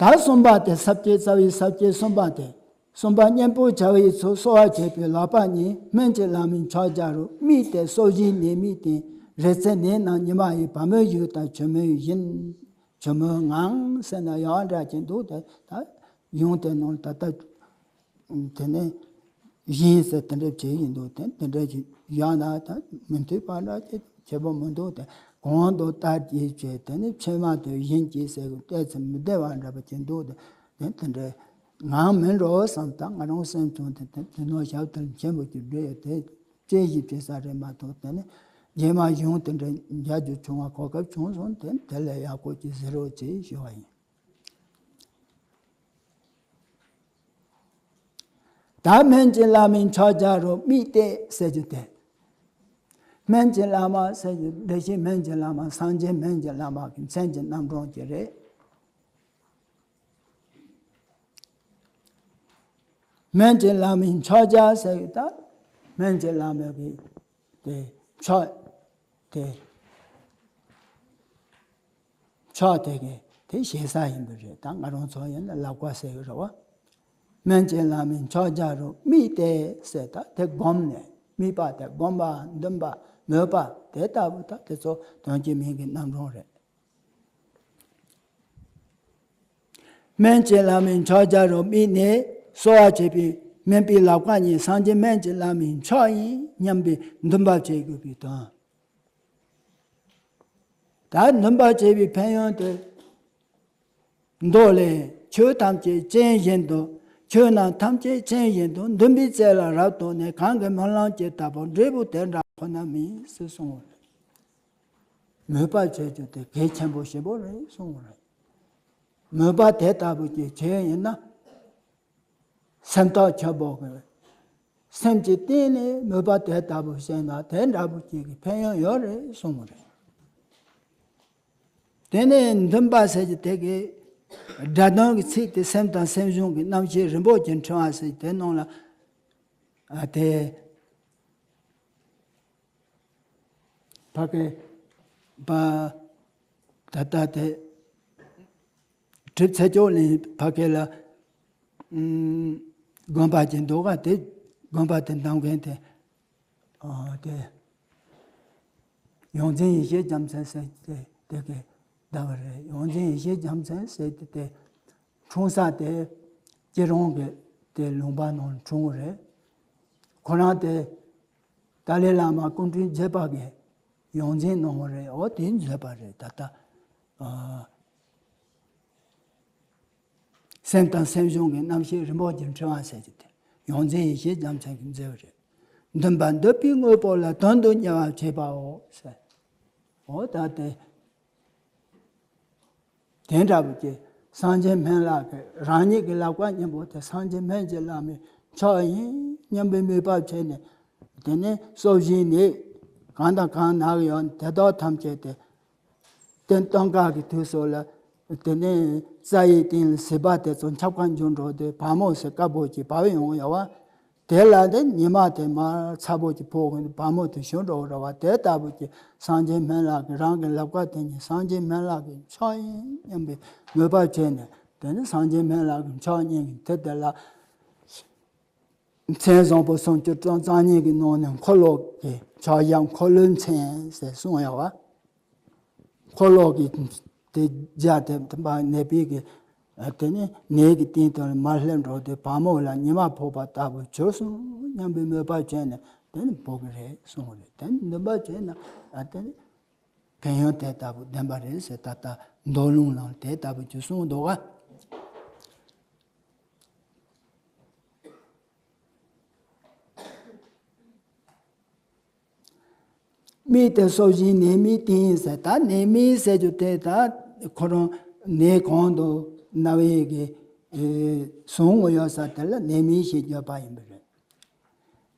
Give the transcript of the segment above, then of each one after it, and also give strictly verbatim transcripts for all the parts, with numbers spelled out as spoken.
ད་གསུམ་པ་དེ་ས་བཅད་རྩ་བའི་ས་བཅད་གསུམ་པ་དེ། གསུམ་པ་གཉེན་པོ་བྱ་བའི་ཚུལ་གསོལ་བ་བྱེད་པའི་ལག་པ་གཉིས། སྨན་གྱི་ལམ་མིན་ཕྱག་རྒྱ་རུ། དམིགས་ཏེ་གསོལ་ཞིང་ནད་དམིགས་བསྟེན། རེ་ཚེ་ནད་རྣམས་ཉི་མ་ཡིན། བ་མོའི་ཡུལ་དང་ཆུ་མོའི་བཞིན། ཆུ་མོའི་ངང་ཟེར་ན་ཡང་འདྲ་ཅིག་འདུག་དེ་ད་ཡོང་དེ་ནང་ད་ལྟ། དེ་ནས་བཞིན་ཟེར་དེ་འདྲ་བྱས་ཡིན་འདུག་དེ་དེ་འདྲ་ཞིག་ཡང་ན་ད་མི་མཐུན་པ་འདྲ་ཅིག་བྱེད་པོ་མི་འདུག་དེ་གོང་དུ་ལྟར་གྱིས་བྱས་དེ་ནི་ཕྱི་མ་དེ་བཞིན་གྱིས་ཟེར་གི་ཏོག་ཙམ་མི་བདེ་བ་འདྲ་པ་ཅིག་འདུག་དེ་དེ་འདྲ་ངང་མིན་འགྲོ་བསམ། ད་ང་རང་སེམས་བྱུང་དེ་དེ་དེ་ནོ་ཞབས་དེར་མཁྱེན་པོ་ཅིག་འགྲོ་ཡོད་དེ་དཔྱད་ཞིབ་བྱེད་ས་རེད་མ་གཏོགས་དེ་ནི་རྗེས་མ་གཞུང་དེ་འདྲ་མཇལ་རྒྱུ་བྱུང་བ་གོ་སྐབས་བྱུང་སོང་། དེ་དེ་ལས་ཡག་པོ་ཅིག་ཟེར་རོགས་ཅེས་ཞུ་བ་ཡིན། ད་སྨན་གྱི་ལམ་མིན་ཕྱག་རྒྱ་རུ། དམིགས་ཏེ་ཟེར་རྒྱུ་དེ། སྨན་གྱི་བླ་མ་ཟེར་རྒྱུ་བདེ་གཤེགས་སྨན་གྱི་བླ་མ་སངས་རྒྱས་སྨན་གྱི་བླ་མ་གི་མཚན་གྱི་རྣམ་གྲངས་ཅིག་རེད། སྨན་གྱི་ལམ་མིན་ཕྱག་རྒྱ་ཟེར་རྒྱུ་ད་སྨན་གྱི་བླ་མ་གི་དེ་ཕྱག་དེ། ཕྱག་དེ་གི་དེ་ཞེ་ས་ཡིན་པ་རེད། ད་ང་རང་ཚོ་ཡིན་ན་ལག་པ་ཟེར་གི་རེད་བ། སྨན་གྱི་ལམ་མིན་ཕྱག་རྒྱ་རུ། དམིགས་ཏེ་ཟེར་ད་དེ་བསྒོམས་ནས་དམིགས་པ་དེ་བསྒོམ་པ་འདུན་པ་མོས་པ་དེ་ལྟ་བུ་ད་དེ་ཚོ་དོན་གྱི་མིང་གི་རྣམ་གྲངས་རེད། སྨན་གྱི་ལམ་མིན་ཕྱག་རྒྱ་རུ། དམིགས་ནས་གསོལ་བ་བྱེད་པའི་སྨན་པའི་ལག་པ་གཉིས་སངས་རྒྱས་སྨན་གྱི་ལམ་མིན་ཕྱག་ཡིན་སྙམ་པའི་འདུན་པ་བྱེད་དགོས་པའི་དོན། ད་འདུན་པ་བྱེད་པའི་ཕན་ཡོན་དེ། མདོ་ལས། ཆོས་ཐམས་ཅད་སྤྱན་བཞིན་དུ། ཆོས་རྣམས་ཐམས་ཅད་སྤྱན་བཞིན་དུ། འདུན་པའི་རྩལ་ལ་རབ་བཏོན་ནས། གང་གིས་སྨོན་ལམ་ཇི་ལྟ་བུ། འབྲས་བུ་དེ་འདྲ་ཁོ་ན་སྨིན་ཟེར་གསུངས་པ་རེད། མོས་པ་བྱེད་རྒྱུ་དེ་གལ་ཆེན་པོ་ཞེ་པོ་རེད་གསུངས་པ་རེད། མོས་པ་དེ་ལྟ་བུ་ཅིག་བྱས་ཡིན་ན། སེམས་ཐག་ཆོད་པོ་གི་སེམས་ཀྱི་གཏིང་ནས་མོས་པ་དེ་ལྟ་བུ་བྱས་ན་དེ་འདྲ་བུ་ཅིག་གི་ཕན་ཡོན་ཡོད་རེད་གསུངས་པ་རེད། དེ་ནས་འདུན་པ་ཟེར་གྱི་དེ་གི་སྒྲ་དོན་གྱི་ཚིག་དེ་སེམས་དང་སེམས་བྱུང་གི་རྣམ་ཤེས་རིན་པོ་ཆེ་འཕྲེང་བ་ཟེར་གྱི་དེ་ནང་ལ་ཨ་དེ་ཕ་གི་པ་ད་ལྟ་དེ་གྲིབ་ཚེ་སྐྱོགས་ལེན་ཕ་གི་ལ་ཨུམ་དགོན་པ་ཅིག་འདུག་ག་དེ་དགོན་པ་དེ་འདམ་མཁན་དེ་ཨ་དེ། ཡོངས་འཛིན་ཡེ་ཤེས་རྒྱལ་མཚན་ཟེར་ཏེ་དེ་གི་ཟླ་བ་རེད། ཡོངས་འཛིན་ཡེ་ཤེས་རྒྱལ་མཚན་ཟེར་ཏེ་དེ་འཁྲུངས་ས་དེ་སྐྱིད་རོང་གི་དེ་ལུང་པ་ནང་འཁྲུངས་རེད། ཁོ་རང་དེ་ཏཱ་ལའི་བླ་མ་སྐུ་ཕྲེང་བརྒྱད་པ་གི་ཡོངས་འཛིན་གནང་བ་རེད། འོ་དེ་མཛད་པ་རེད། ད་ལྟ་ཨ། སེམས་དང་སེམས་བྱུང་གི་རྣམ་ཤེས་རིན་པོ་ཆེ་འཕྲེང་བ་ཟེར་གྱི་དེ་ཡོངས་འཛིན་ཡེ་ཤེས་རྒྱལ་མཚན་གྱིས་མཛད་པ་རེད། འདུན་པ་འདོད་པའི་དངོས་པོ་ལ་དོན་དུ་གཉེར་བར་བྱེད་པའོ་ཟེར། འོ་ད་དེ་དེ་འདྲ་བོ་ཅིག་སངས་རྒྱས་སྨན་བླ་གི་རང་ཉིད་ཀྱི་ལག་པ་གཉིས་པོ་དེ་སངས་རྒྱས་སྨན་གྱི་བླ་མའི་ཕྱག་ཡིན་སྙམ་པའི་མོས་པ་བྱས་ནས་དེ་ནས་གསོ་བཞིའི་ནད་གང་དང་གང་ན་གི་ཡོད་དེ་དག་ཐམས་ཅད་དེ། རྟེན་སྟོན་ཁ་གི་དུས་སུ་ལ། དེ་ནས་རྩ་ཡི་སྟེང་ལ་ཟིལ་པ་དེ་ཚོ་ཁྱབ་ཁ་འཇུ་འགྲོ་དུས་བ་མོ་ཟེར་དཀར་པོ་ཅིག་བབས་ཡོང་ཡོད་བ། དེ་ལ་དེ་ཉི་མ་དེ་མར་ཚ་པོ་ཅིག་ཕོག་གི་བ་མོ་དེ་ཞུ་འགྲོ་ར་བ་དེ་ལྟ་བུ་ཅིག་སངས་རྒྱས་སྨན་བླ་གི་རང་གི་ལག་པ་དེ་ཉིད་སངས་རྒྱས་སྨན་བླ་གི་ཕྱག་ཡིན་སྙམ་པའི་མོས་པ་བྱས་ནས་དེ་ནི་སངས་རྒྱས་སྨན་བླ་གི་ཕྱག་གཉིས་ཀྱི་མཐིལ་དེ་ལ། མཚན་བཟང་པོ་སུམ་ཅུ་རྩ་གཉིས་ཀྱི་ནང་ནས་འཁོར་ལོ་གི་ཕྱག་བཞག་འཁོར་ལོའི་མཚན་ཟེར་གསུངས་ཡོད་བ། འཁོར་ལོ་གི་དེ་རྒྱ་དེ་དམ་པ་ནད་པའི་གི་དེ་ནི་ནད་ཀྱི་སྟེང་དུ་མར་སླེབས་འགྲོ་དུས་བ་མོ་ལ་ཉི་མ་ཕོག་པ་ལྟ་བུ་གྱུར་སོང་སྙམ་པའི་མོས་པ་བྱས་ནས་དེ་ནི་འབོག་གི་རེད་གསུངས་རེད། དེ་ནི་འདུན་པ་བྱས་ན་དེ་ནི་ཕན་ཡོན་དེ་ལྟ་བུ་ལྡན་པ་རེད་ཟེར། ད་ལྟ་མདོ་ལུང་ནང་དེ་ལྟ་བུ་གྱུར་གསུངས་འདུག་ག་དམིགས་ཏེ་གསོ་བཞིའི་ནད་དམིགས་བསྟེན་ཟེར། ད་ནད་དམིགས་ཟེར་རྒྱུ་དེ་ད་ཁོ་རང་ནད་གང་དུ་ན་བའི་གི་ཨེ་ཟུངས་ཡོད་ས་དེ་ལ་ནད་དམིགས་ཞེས་བརྗོད་པ་ཡིན་པ་རེད།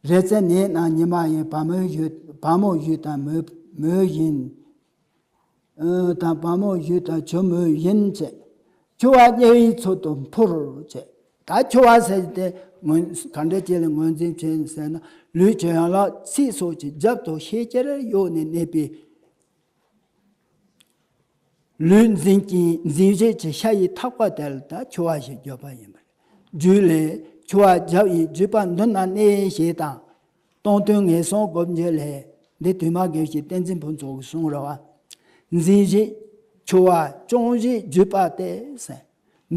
རེ་ཚེ་ནད་རྣམས་ཉི་མ་ཡིན། བ་མོའི་ཡུལ་བ་མོ་ཡུལ་དང་མོ་མོའི་ཡུལ། དང་བ་མོ་ཡུལ་དང་ཆུ་མོའི་ཡུལ་བཅས། འཁྱུ་བ་དམྱལ་བའི་ཚུལ་དུ་འཕུར་བཅས། ད་འཁྱུ་བ་ཟེར་ཏེ་ངོས་ག་འདྲ་ཅིག་ལ་ངོས་འཛིན་བྱས་ཟེར་ན། ལུས་ཀྱི་ཡན་ལག་ཚིགས་སོགས་ཀྱི་རྒྱབ་ཏུ་ཤས་ཆེར་གཡོགས་ནས་གནས་པའི་ ལུས་འཛིན་གྱི་འཛིན་བྱེད་ཀྱི་ཤ་ཡི་ཐག་པ་དེ་ལ་ད་འཆི་བ་ཞེས་བརྗོད་པ་ཡིན་པ་རེད། རྒྱུད་ལས། འཆི་བ་བརྒྱབ་ཡི་རྒྱུད་པ་མདུན་ན་གནས་ཞེས་དང་། སྟོང་དོན་ངན་སོང་སྒོམ་བྱེད་ལས། འདི་དུ་མ་དགེ་བཤེས་བསྟན་འཛིན་ཕུན་ཚོགས་ཀྱི་གསུང་རེད་བ། འཛིན་བྱེད་འཆི་བ་སྐྱོང་བྱེད་རྒྱུད་པ་སྟེ་ཟེར།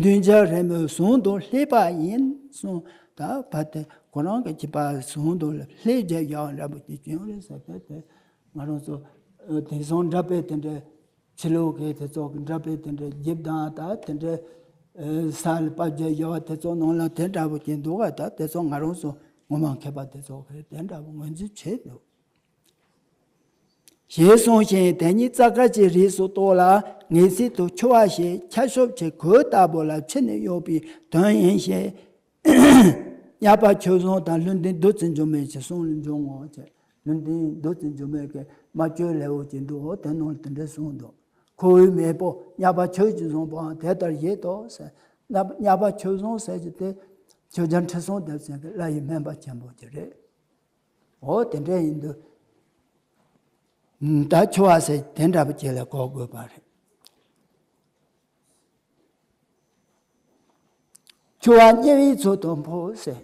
འདུན་བྱེད་རེ་མོས་ཟུང་དུ་ལྷེབ་པ་ཡིན་གསུངས། ད་བར་དེ་ཁོ་རང་གི་ཁྱི་པ་ཟུང་དུ་ལྷེབ་བྱས་ཡག་འདྲ་པོ་དེ་བྱུང་རེད་ཟེར་ཏེ། དེ་ང་རང་ཚོ་དེང་སང་འདྲ་པོའི་དེ་འདྲའི་ཕྱི་ལོགས་ཀྱི་དེ་ཚོ་གི་འདྲ་པོའི་དེ་འདྲའི་རྒྱབ་དང་ད་དེ་འདྲའི་ས་ལ་པ་བརྒྱབ་ཡོད་པ་དེ་ཚོ་ནང་ལ་དེ་འདྲ་པོ་ཅིག་འདུག་ག་ད་དེ་ཚོ་ང་རང་ཚོ་ངོ་མ་མཁས་པ་དེ་ཚོ་གིས་དེ་འདྲ་པོ་ངོས་འཛིན་བྱས་འདུག་ཞེས་གསུངས་ཤིང་། དེ་ཉིད་རྩ་དཀར་གྱི་རིགས་སུ་གཏོགས་ལ། ངེས་ཚིག་ཏུ་འཆི་བ་ཞེས་ཁྱབ་ཤོབ་ཀྱི་གོས་ལྟ་བུ་ལ་ཕྱི་ནས་གཡོགས་པའི་དོན་ཡིན་ཞེས། དམྱལ་བ་ཆོས་བཟང་དང་ལུས་ལྡན་བདུད་རྩི་འགྱུར་མེད་ཀྱི་གསུང་ལ་འབྱུང་ངོ་ཞེས། ལུས་ལྡན་བདུད་རྩི་འགྱུར་མེད་ཀྱི་སྨྲ་བརྗོད་ལེའུ་གཅིག་འདུག་དེ་ནང་ལ་དེ་འདྲའི་གསུངས་འདུག་ཁོ་བོའི་མེས་པོ་དམྱལ་བ་ཆོས་ཀྱི་བཟང་པོའང་དེ་ལྟར་བཞེད་དོ་ཟེར། དམྱལ་བ་ཆོས་བཟང་ཟེར་རྒྱུ་དེ་ཆོས་རྒྱལ་ཁྲི་སྲོང་ལྡེ་བཙན་གྱི་བླ་ཡི་སྨན་པ་ཆེན་པོ་ཅིག་རེད། འོ་དེ་འདྲ་ཡིན་དུས། ད་འཆི་བ་ཟེར་དེ་འདྲ་པོ་ཅིག་ལ་གོ་དགོས་པ་རེད། འཆི་བ་དམྱལ་བའི་ཚུལ་དུ་འཕོ་ཟེར།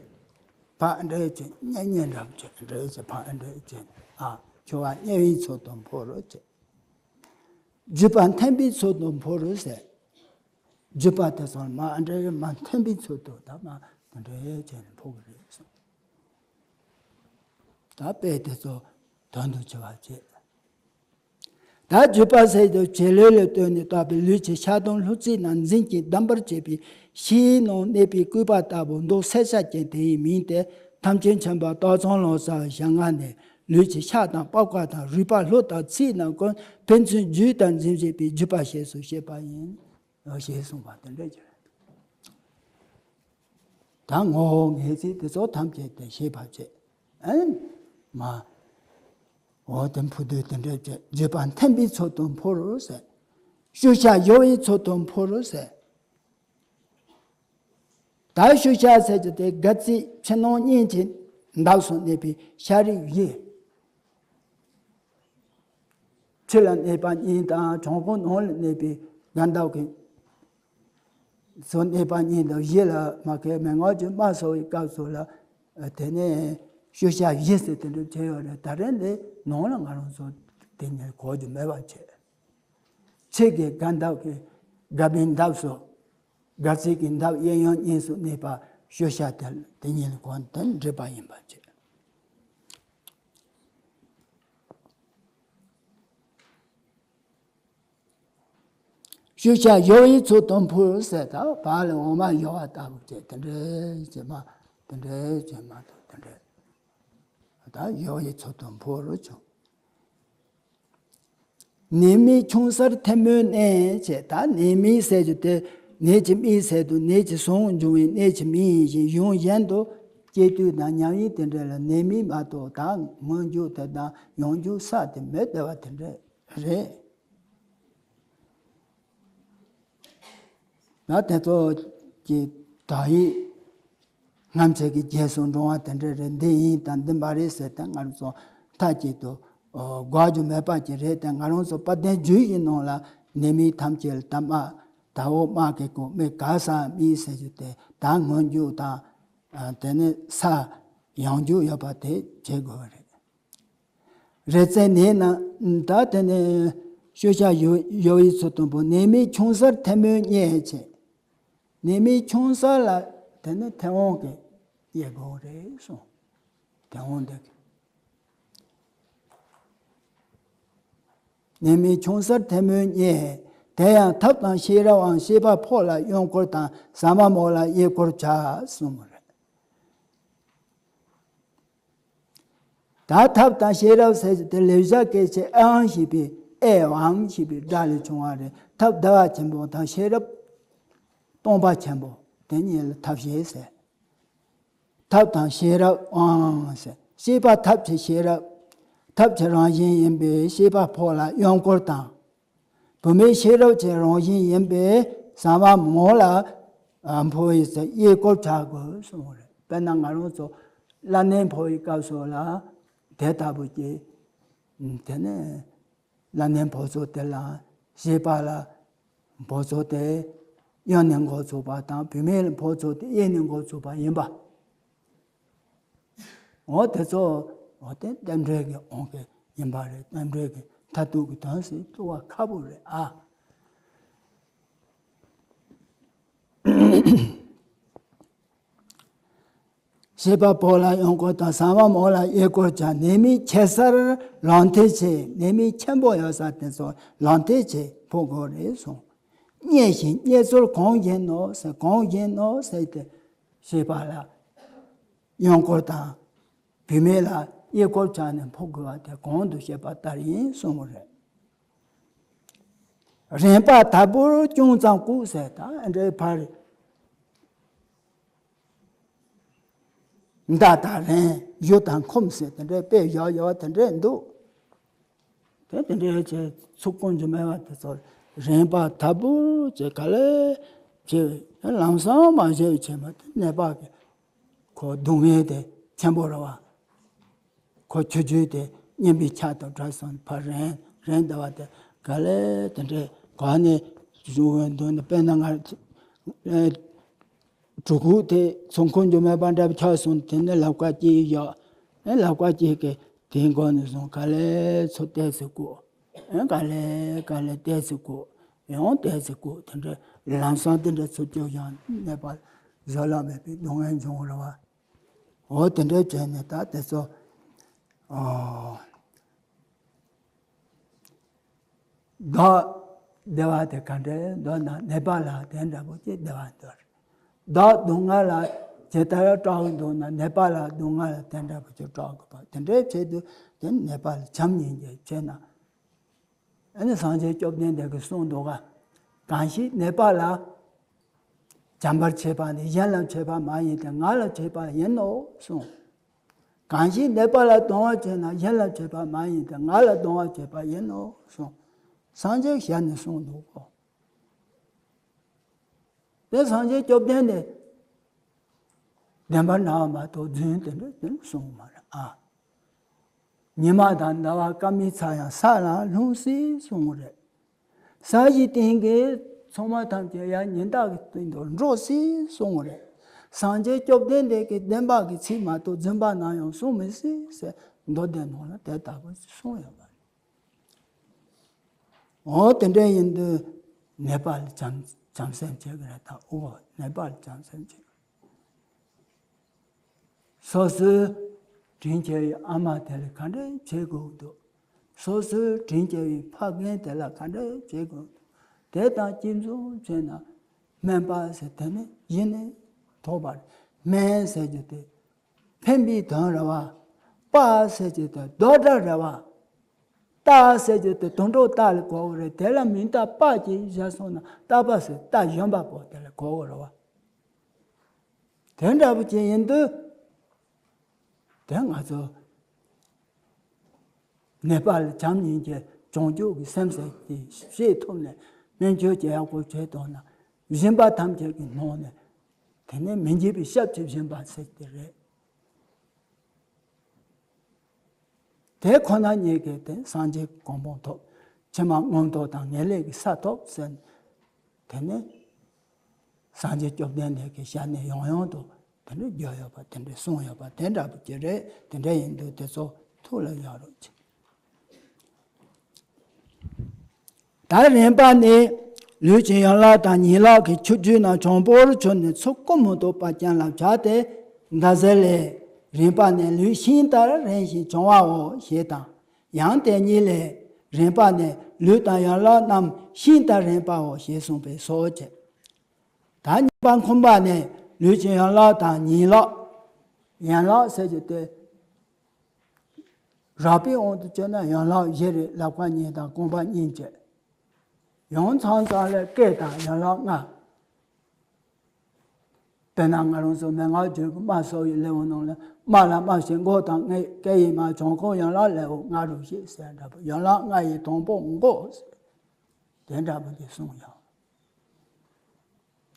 ཕར་འདྲེ་ཅིག་དམྱལ་དམྱལ་འདྲ་པོ་ཅིག་འདྲེ་ཅིག་ཕར་འདྲེ་ཅིག་ཨ། འཆི་བ་དམྱལ་བའི་ཚུལ་དུ་འཕོ་རོ་ཅིག་རྒྱུད་པ་འཐེན་པའི་ཚུལ་དུ་འཕོ་རོ་ཟེར། རྒྱུད་པ་དེ་ཚོར་མ་འདྲེ་མ་འཐེན་པའི་ཚུལ་དུ་ད་མ་འདྲེ་ཅིག་འཕོ་གི་རེད་གསུངས། ད་དཔེ་དེ་ཚོ་དོན་དུ་འཆི་བ་བྱེད། ད་རྒྱུད་པ་ཟེར་དུས་བྱེད་ལས་ལ་ལྟོས་ནས་བཏགས་པའི་ལུས་ཀྱི་ཤ་དང་ལྷུ་ཚིགས་རྣམས་འཛིན་གྱིས་བསྡམས་པར་བྱས་པའི་ཤའི་ནང་གནས་པའི་སྐུད་པ་ལྟ་བུ་མདོག་སེར་ཆ་ཅན་དེ་ཡི་མིང་སྟེ། ཐམས་ཅད་མཁྱེན་པ་སྟག་ཚང་ལོ་ཙཱ་བའི་ཞལ་སྔ་ནས། ལུས་ཀྱི་ཤ་དང་པགས་པ་དང་རུས་པ་ལྷུ་དང་ཚིགས་རྣམས་ཀུན་ཕན་ཚུན་རྒྱུ་དང་འཛིན་བྱེད་པའི་རྒྱུད་པ་ཞེས་སུ་བཤད་པ་ཡིན། ཞེས་གསུངས་པ་དེ་འདྲ་ཅིག་རེད། ད་ངོ་བོ་ངེས་ཚིག་དེ་ཚོ་ཐམས་ཅད་དེ་ཤེས་པར་བྱེད། ཨན། མ། འོ་དེ་འཕོ་དུས་དེ་འདྲ་བྱེད། རྒྱུད་པ་འཐེན་པའི་ཚུལ་དུ་འཕོ་རོ་ཟེར། ཤུལ་བཞག་གཞོལ་བའི་ཚུལ་དུ་འཕོ་རོ་ཟེར། ད་ཤུལ་བཞག་ཟེར་རྒྱུ་དེ་སྒལ་ཚིགས་ཕྱི་ནང་གཉིས་ཀྱི་འདབས་སུ་གནས་པའི་ཤ་རིགས་བཞི། ཕྱི་ལ་གནས་པ་གཉིས་དང་བྲང་ཁོག་ནང་ལ་གནས་པའི་སྒལ་འདབས་ཀྱི་སུ་གནས་པ་གཉིས་དང་བཞི་ལ་མ་གི་མན་ངག་གི་སྨྲ་སོགས་ཀྱི་སྐབས་སུ་ལ། དེ་ནས་ཤུལ་བཞག་བཞི་ཟེར་དེ་འདྲ་བྱས་ཡོད་རེད། ད་རེས་འདི་ནང་ལ་ང་རང་ཚོ་དེ་ཉིད་གོ་རྒྱུ་མེད་པ་བྱས། ཕྱི་གི་སྒལ་འདབས་ཀྱི་སྒལ་པའི་འདབས་སུ། སྒལ་ཚིགས་ཀྱི་འདབས་གཡས་གཡོན་གཉིས་སུ་གནས་པ་ཤུལ་བཞག་དེ་དེ་ཉིད་ལ་གོ་དོན་འགྲིག་པ་ཡིན་པ་བྱས། ཤུལ་བཞག་གཞོལ་བའི་ཚུལ་དུ་འཕོ་ཟེར། ད་བག་ལ་འོ་མ་གཞོལ་བ་ལྟ་བུ་བྱས། དེ་འདྲ་བྱས་མ་དེ་འདྲ་བྱས་མ་གཏོགས་དེ་འདྲ། ད་གཞོལ་བའི་ཚུལ་དུ་འཕོ་རོ་བྱུང་། ནད་མེད་ཆུང་སར་ཐལ་མོ་གནས་བྱས། ད་ནད་མེད་ཟེར་རྒྱུ་དེ་ནད་ཀྱི་མེད་ཟེར་དུས་ནད་ཀྱི་ཟུངས་འབྱུང་བའི་ནད་ཀྱི་མེད་ཡིན་ཞིང་། ཡུལ་གཞན་དུ་སྐྱེ་དུས་དང་མཉམ་ཡིན་དེ་འདྲ་ལ་ནད་མེད་མ་གཏོགས་ད་སྔོན་འཇུག་དེ་དང་ཡང་འཇུག་ས་དེ་མེད་བསྡད་པ་དེ་འདྲ་རེད། ད་དེ་ཚོ་གི་དག་ཡིག་སྔ་མཚན་གྱི་རྗེས་སུ་འབྲང་བ་དེ་འདྲ་རེད། འདི་ཡིན་དང་འདི་མ་རེད་ཟེར་ཏེ་ང་རང་ཚོ་མཐའ་གཅིག་ཏུ་འགོག་རྒྱུ་མེད་པ་ཅིག་རེད་དེ། ང་རང་ཚོ་དཔལ་ལྡན་རྒྱུད་ཀྱི་ནང་ལ་ནད་མེད་ཐམས་ཅད་ལ་ད་མ་ད་འོ་མ་གི་གོ་མེ་ག་ས་མི་ཟེར་རྒྱུ་དེ་ད་སྔོན་འཇུག་དང་དེ་ནས་ས་ཡང་འཇུག་ཡོད་པ་དེ་བྱེད་དགོས་པ་རེད། རེ་ཙེ་ནས་ན་ད་དེ་ནས་ཤུལ་བཞག་གཞོལ་བའི་ཚུལ་དུ་འཕོ། ནད་མེད་ཆུང་སར་ཐལ་མོ་གནས་བྱས། ནད་མེད་ཆུང་ས་ལ་དེ་ནས་ཐལ་འོང་གི་གཡས་སྒོ་རེད་གསུངས། ཐལ་འོང་འདི་གི་ནད་མེད་ཆུང་སར་ཐལ་མོ་གནས། དེ་ཡང་ཐབས་དང་ཤེས་རབ་འམ། ཤེས་པ་འཕོ་ལ་གཡོན་སྐོར་དང་། ཟ་མ་མོ་ལ་གཡས་སྐོར་བྱ་གསུངས་པ་རེད། ད་ཐབས་དང་ཤེས་རབ་ཟེར་དེ་ལེགས་སྦྱར་སྐད་ཆའི་ཨེ་འམ་ཞེས་པའི་ཨེ་འམ་ཞེས་པའི་སྒྲ་ལས་བྱུང་བ་རེད། ཐབས་བདེ་བ་ཆེན་པོ་དང་ཤེས་རབ་སྟོང་པ་ཆེན་པོ་དེ་གཉིས་ལ་ཐབས་ཤེས་ཟེར། ཐབས་དང་ཤེས་རབ་འམ་ཟེར། ཤེས་པ་ཐབས་ཀྱི་ཤེས་རབ། ཐབས་ཀྱི་རང་བཞིན་ཡིན་པས་ཤེས་པ་འཕོ་ལ་གཡོན་སྐོར་དང་། བུད་མེད་ཤེས་རབ་ཀྱི་རང་བཞིན་ཡིན་པས་ཟ་མ་མོ་ལ་འཕོ་བའི་ཚེ་གཡས་སྐོར་བྱ་དགོས་གསུངས་པ་རེད། དཔེར་ན་ང་རང་ཚོ་བླ་ནས་འཕོ་བའི་སྐབས་སུ་ལ་དེ་ལྟ་བུ་གྱི་དེ་ནས་བླ་ནས་འཕོ་ཚུལ་དེ་ལ་ཤེས་པ་ལ་ འབོ་ཚོ་དེ་གཡོན་ནས་འགོ་ཚུགས་པ་དང་བུད་མེད་འབོ་ཚོ་དེ་གཡས་ནས་འགོ་ཚུགས་པ་ཡིན་པ། འོ་དེ་ཚོ་འོ་དེ་རྟེན་འབྲེལ་གྱི་དབང་གིས་ཡིན་པ་རེད། རྟེན་འབྲེལ་གྱི་མཐར་ཐུག་གི་དོན་ཟེར་བཏུ་བ་ཁག་པོ་རེད་ཨ། བྱེད་པ་པོ་ལ་གཡོན་སྐོར་དང་ཟ་བ་མོ་ལ་གཡས་སྐོར་བྱ། ནད་མེད་ཆེ་སར་ལག་མཐིལ་ཕྱེ། ནད་མེད་ཆེན་པོ་ཡོད་ས་དེ་ཚོ་ལག་མཐིལ་ཕྱེ་ཕོག་དགོས་རེད་གསུངས། མཉེ་ཞིང་མཉེ་ཚུལ་གང་བཞིན་ནོ་ཟེར། གང་བཞིན་ནོ་ཟེར་ཏེ་བྱེད་པ་ལ་གཡོན་སྐོར་དང་བུད་མེད་ལ་གཡས་སྐོར་བྱས་ནས་ཕོག་དགོས་པ་དེ་གོང་དུ་བཤད་པ་ལྟར་ཡིན་གསུངས་པ་རེད། རེངས་པ་དལ་བུར་ཅུང་ཙམ་བཀུག་ཟེར། ད་ཨ་འདྲའི་ཕར་མདའ་དང་རེངས། གཞུ་དང་འཁུམས་ཟེར་དེ་འདྲའི་དཔེ་བཞག་ཡོད་དེ་འདྲའི་འདུག་དེ་དེ་འདྲའི་བྱས་ཚུགས་ཁུངས་ཀྱི་མེད་པ་དེ་ཚོར་རེངས་པ་དལ་བུར་བྱས་ག་ལེ་བྱས་ལམ་སང་མ་བྱས་བྱས་མ་དེ་ནད་པ་གི་ཁོ་སྡུག་བསྔལ་དེ་ཆེན་པོ་རེད་བ། ཁོ་ཆུ་རྒྱུས་དེ་སྙན་པའི་ཆར་དང་འདྲ་སོང་ཕར་རེངས་རེངས་བསྡད་པ་དེ་ག་ལེ་དེ་འདྲའི་ག་ནས་བྱུང་བའི་མདུན་དུ་དཔེར་ན་ང་གྲུ་གུ་དེ་ཚོང་ཁུངས་ཀྱི་མེད་པ་འདྲ་ཆགས་སོང་། དེ་ནས་ལག་པ་གཅིག་བཞག་ཨེ་ལག་པ་གཅིག་གིས་དེའི་མགོ་ནས་བཟུང་ག་ལེ་ཚུར་ཏོག་ཙམ་བཀུག་ཨེ་ག་ལེ་ག་ལེ་ཏོག་ཙམ་བཀུག་ཡང་ཏོག་ཙམ་བཀུག་དེ་འདྲ་ལམ་སང་དེ་འདྲ་ཚུར་བཅུག་ཡང་ནད་པ་བཟོད་གླགས་མེད་པའི་སྡུག་བསྔལ་འབྱུང་བ་རེད་བ། འོ་དེ་འདྲ་བྱས་ནས་ད་དེ་ཚོ་ཨོ། བདག་བདེ་བ་དེ་ག་འདྲའི་འདོད་ན་ནད་པ་ལ་དེ་འདྲ་པོ་ཅིག་བདེ་བ་འདོད་རེད། བདག་སྡུག་བསྔལ་ལ་ཇི་ལྟར་སྐྲག་འདུག་ན་ནད་པ་ལ་སྡུག་བསྔལ་ལ་དེ་འདྲ་པོ་ཅིག་སྐྲག་དགོས་པ་དེ་འདྲའི་ཆེད་དུ་དེ་ནད་པ་ལ་བྱམས་སྙིང་རྗེ་བྱས་ན། ཨ་ནི་སངས་རྒྱས་བཅོམ་ལྡན་འདས་ཀྱིས་གསུངས་འདུག་ག་གང་ཞིག་ནད་པ་ལ་བྱམས་པར་བྱེད་པ་ནི་གཞན་ལ་བྱེད་པ་མ་ཡིན་ཏེ་ང་ལ་བྱེད་པ་ཡིན་ནོ་གསུངས། གང་ཞིག་ནད་པ་ལ་གདུང་བ་བྱེད་ན་གཞན་ལ་བྱེད་པ་མ་ཡིན་ཏེ་ང་ལ་གདུང་བ་བྱེད་པ་ཡིན་ནོ་གསུངས། སངས་རྒྱས་ཞལ་ནས་གསུངས་འདུག་གོ། དེ་སངས་རྒྱས་བཅོམ་ལྡན་འདས་བདེན་པར་སྨྲ་བ་མ་གཏོགས་རྫུན་དེ་འདྲ་དེ་འདྲ་གསུངས་མ་རེད་ཨ། ཉི་མ་དང་ཟླ་བ་སྐར་མའི་ཚད་ཡང་ས་ལ་ལྷུང་སྲིད་གསུངས་རེད། ས་གཞི་སྟེང་གི་ཚང་མ་ཐམས་ཅད་ཡང་ཉི་ཟླ་གི་སྟེང་དུ་འགྲོ་སྲིད་གསུངས་རེད། སངས་རྒྱས་བཅོམ་ལྡན་འདས་ཀྱིས་བདེན་པ་གི་ཚིག་མ་གཏོགས་རྫུན་པ་ནམ་ཡང་གསུངས་མི་སྲིད་ཟེར་མདོ་སྡེ་ནང་ལ་དེ་ལྟ་བུ་གསུངས་ཡོད་པ་རེད། འོ་དེ་འདྲ་ཡིན་དུས་ནད་པ་ལ་བྱམས་བྱམས་སེམས་བྱེད་དགོས་རེད། ད་ཨོ་ནད་པ་ལ་བྱམས་སེམས་བྱེད་དགོས། སོ་སོའི་དྲིན་ཆེ་བའི་ཨ་མ་དེ་ལ་ག་འདྲ་བྱེད་དགོས་འདུག་སོ་སོའི་དྲིན་ཆེ་བའི་ཕ་རྒན་དེ་ལ་ག་འདྲ་བྱེད་དགོས་འདུག་དེ་དང་གཅིག་མཚུངས་བྱས་ན་སྨན་པ་ཟེར་དེ་ནི་གཞི་ནས་ཐོགས་པ་རེད། སྨན་ཟེར་རྒྱུ་དེ་ཕན་པའི་དོན་རེད་བ། པ་ཟེར་རྒྱུ་དེ་དོ་འདྲ་རེད་བ། རྟགས་ཟེར་རྒྱུ་དེ་དོན་གྲུབ་རྟགས་ལ་གོ་གི་རེད། དེ་ལ་མིང་རྟགས་པ་ཅིག་བཞག་སོང་ན་རྟག་པ་ཟེར་རྟགས་གཞོན་པ་པོ་དེ་ལ་གོ་གི་རེད་བ། དེ་འདྲ་པོ་ཅིག་ཡིན་དུས་དེ་ང་ཚོ་ནད་པ་ལ་བྱམས་སྙིང་རྗེ་བྱང་ཆུབ་ཀྱི་སེམས་ཟེར་དེ་ཤེས་ཐུབ་ནས་སྨན་བཅོས་ཀྱི་ཡག་པོ་བྱས་བཏང་ན་སྦྱིན་པ་ཐམས་ཅད་ཀྱི་ནང་ནས་དེ་ནས་མི་འཇིགས་པའི་ཞབས་ཀྱི་སྦྱིན་པ་ཟེར་དེ་རེད། དེ་ཁོ་ན་ཉིད་ཀྱིས་དེ་སངས་རྒྱས་གོ་འཕང་ཐོབ། ཕྱི་མ་མངོན་མཐོ་དང་ངེས་ལེགས་ཀྱི་ས་ཐོབ་ཟེར། དེ་ནས་སངས་རྒྱས་བཅོམ་ལྡན་འདས་ཀྱི་ཞལ་ནས་ཡང་ཡང་དུ་དེ་འདྲ་བརྗོད་ཡོད་པ་དེ་འདྲ་གསུངས་ཡོད་པ་དེ་འདྲ་པོ་ཅིག་རེད། དེ་འདྲ་ཡིན་དུས་དེ་ཚོ་ཐུགས་ལ་ཡག་རོགས་གྱིས། ད་རེངས་པ་ནི་ལུས་ཀྱི་ཡན་ལག་དང་ཉིང་ལག་གི་ཆུ་རྒྱུས་རྣམས་གྱོང་པོར་གྱུར་ནས་ཚུར་བསྐུམ་མི་ཐུབ་པ་ཅན་ལ་བྱ་སྟེ། འདི་ཟེར་ལས། རེངས་པ་ནི་ལུས་ཤིན་ཏུ་རེངས་ཤིང་གྱོང་བའོ་ཞེས་དང་། ཡང་དེ་ཉིད་ལས། རེངས་པ་ནི་ལུས་དང་ཡན་ལག་རྣམས་ཤིན་ཏུ་རེངས་པའོ་ཞེས་གསུངས་པས་སོ་བྱེད། ད་གཉིས་པ་འཁུམས་པ་ནི་ལུས་ཀྱི་ཡན་ལག་དང་ཉིང་ལག་ཡན་ལག་ཟེར་རྒྱུ་དེ། རགས་པའི་དབང་དུ་བྱས་ན་ཡན་ལག་བཞི་རེད། ལག་པ་གཉིས་དང་རྐང་པ་གཉིས་བཅས། ཡང་མཚམས་མཚམས་ལ་སྐེ་དང་ཡན་ལག་ལྔ། དཔེར་ན་ང་རང་ཚོ་མན་ངག་རྒྱུད་ཀྱི་རྨ་གསོ་བའི་ལེའུ་ནང་ལ་རྨ་ལ་རྨ་བྱས་མགོ་དང་སྐེ་ཡི་མ་བྱང་ཁོག་ཡན་ལག་ལེའུ་ལྔ་རུ་བཤད་ཟེར་འདྲ་པོ། ཡན་ལག་ལྔ་ཡི་དང་པོ་མགོ་ཟེར་དེ་འདྲ་པོ་དེ་གསུངས་ཡོད།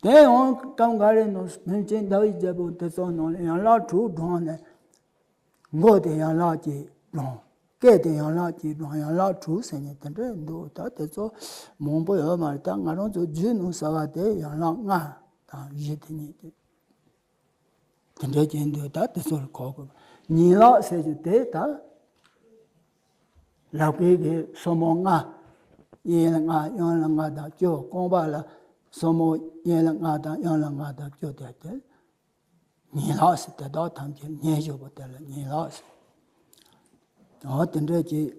དེ་ཡང་སྐབས་འགའ་རེ་ནང་སྨིན་བྱེད་ཟླ་བའི་རྒྱལ་པོ་དེ་ཚོ་ནང་ལ་ཡན་ལག་དྲུག་བགྲངས་ནས་མགོ་དེ་ཡན་ལག་གཅིག་བགྲངས། སྐད་དེ་ཡན་ལག་གཅིག་དང་ཡན་ལག་དྲུག་ཟེར་ནས་དེ་འདྲ་འདུག་ད་དེ་ཚོ་མང་པོ་ཡོད་མ་རེད། ད་ང་རང་ཚོ་རྒྱུད་ནང་ཟེར་བ་དེ་ཡན་ལག་ལྔ་དང་བཞི་དེ་གཉིས་དེ། དེ་འདྲ་ཅན་འདུག་ད་དེ་ཚོ་ལ་གོ་དགོས། ཉིང་ལག་ཟེར་རྒྱུ་དེ་ད་ལག་པའི་གི་སོར་མོ་ལྔ། གཡས་ལ་ལྔ། གཡོན་ལ་ལྔ་དང་བཅུ། རྐང་པ་ལ་སོར་མོ་གཡས་ལ་ལྔ་དང་གཡོན་ལ་ལྔ་དང་བཅུ་དེ་དེ་ཉིང་ལག་ཟེར། དེ་དག་ཐམས་ཅད་ཉན་བཞུགས་པ་དེ་ལ་ཉིང་ལག་ཟེར། འོ་དེ་འདྲ་ཅིག་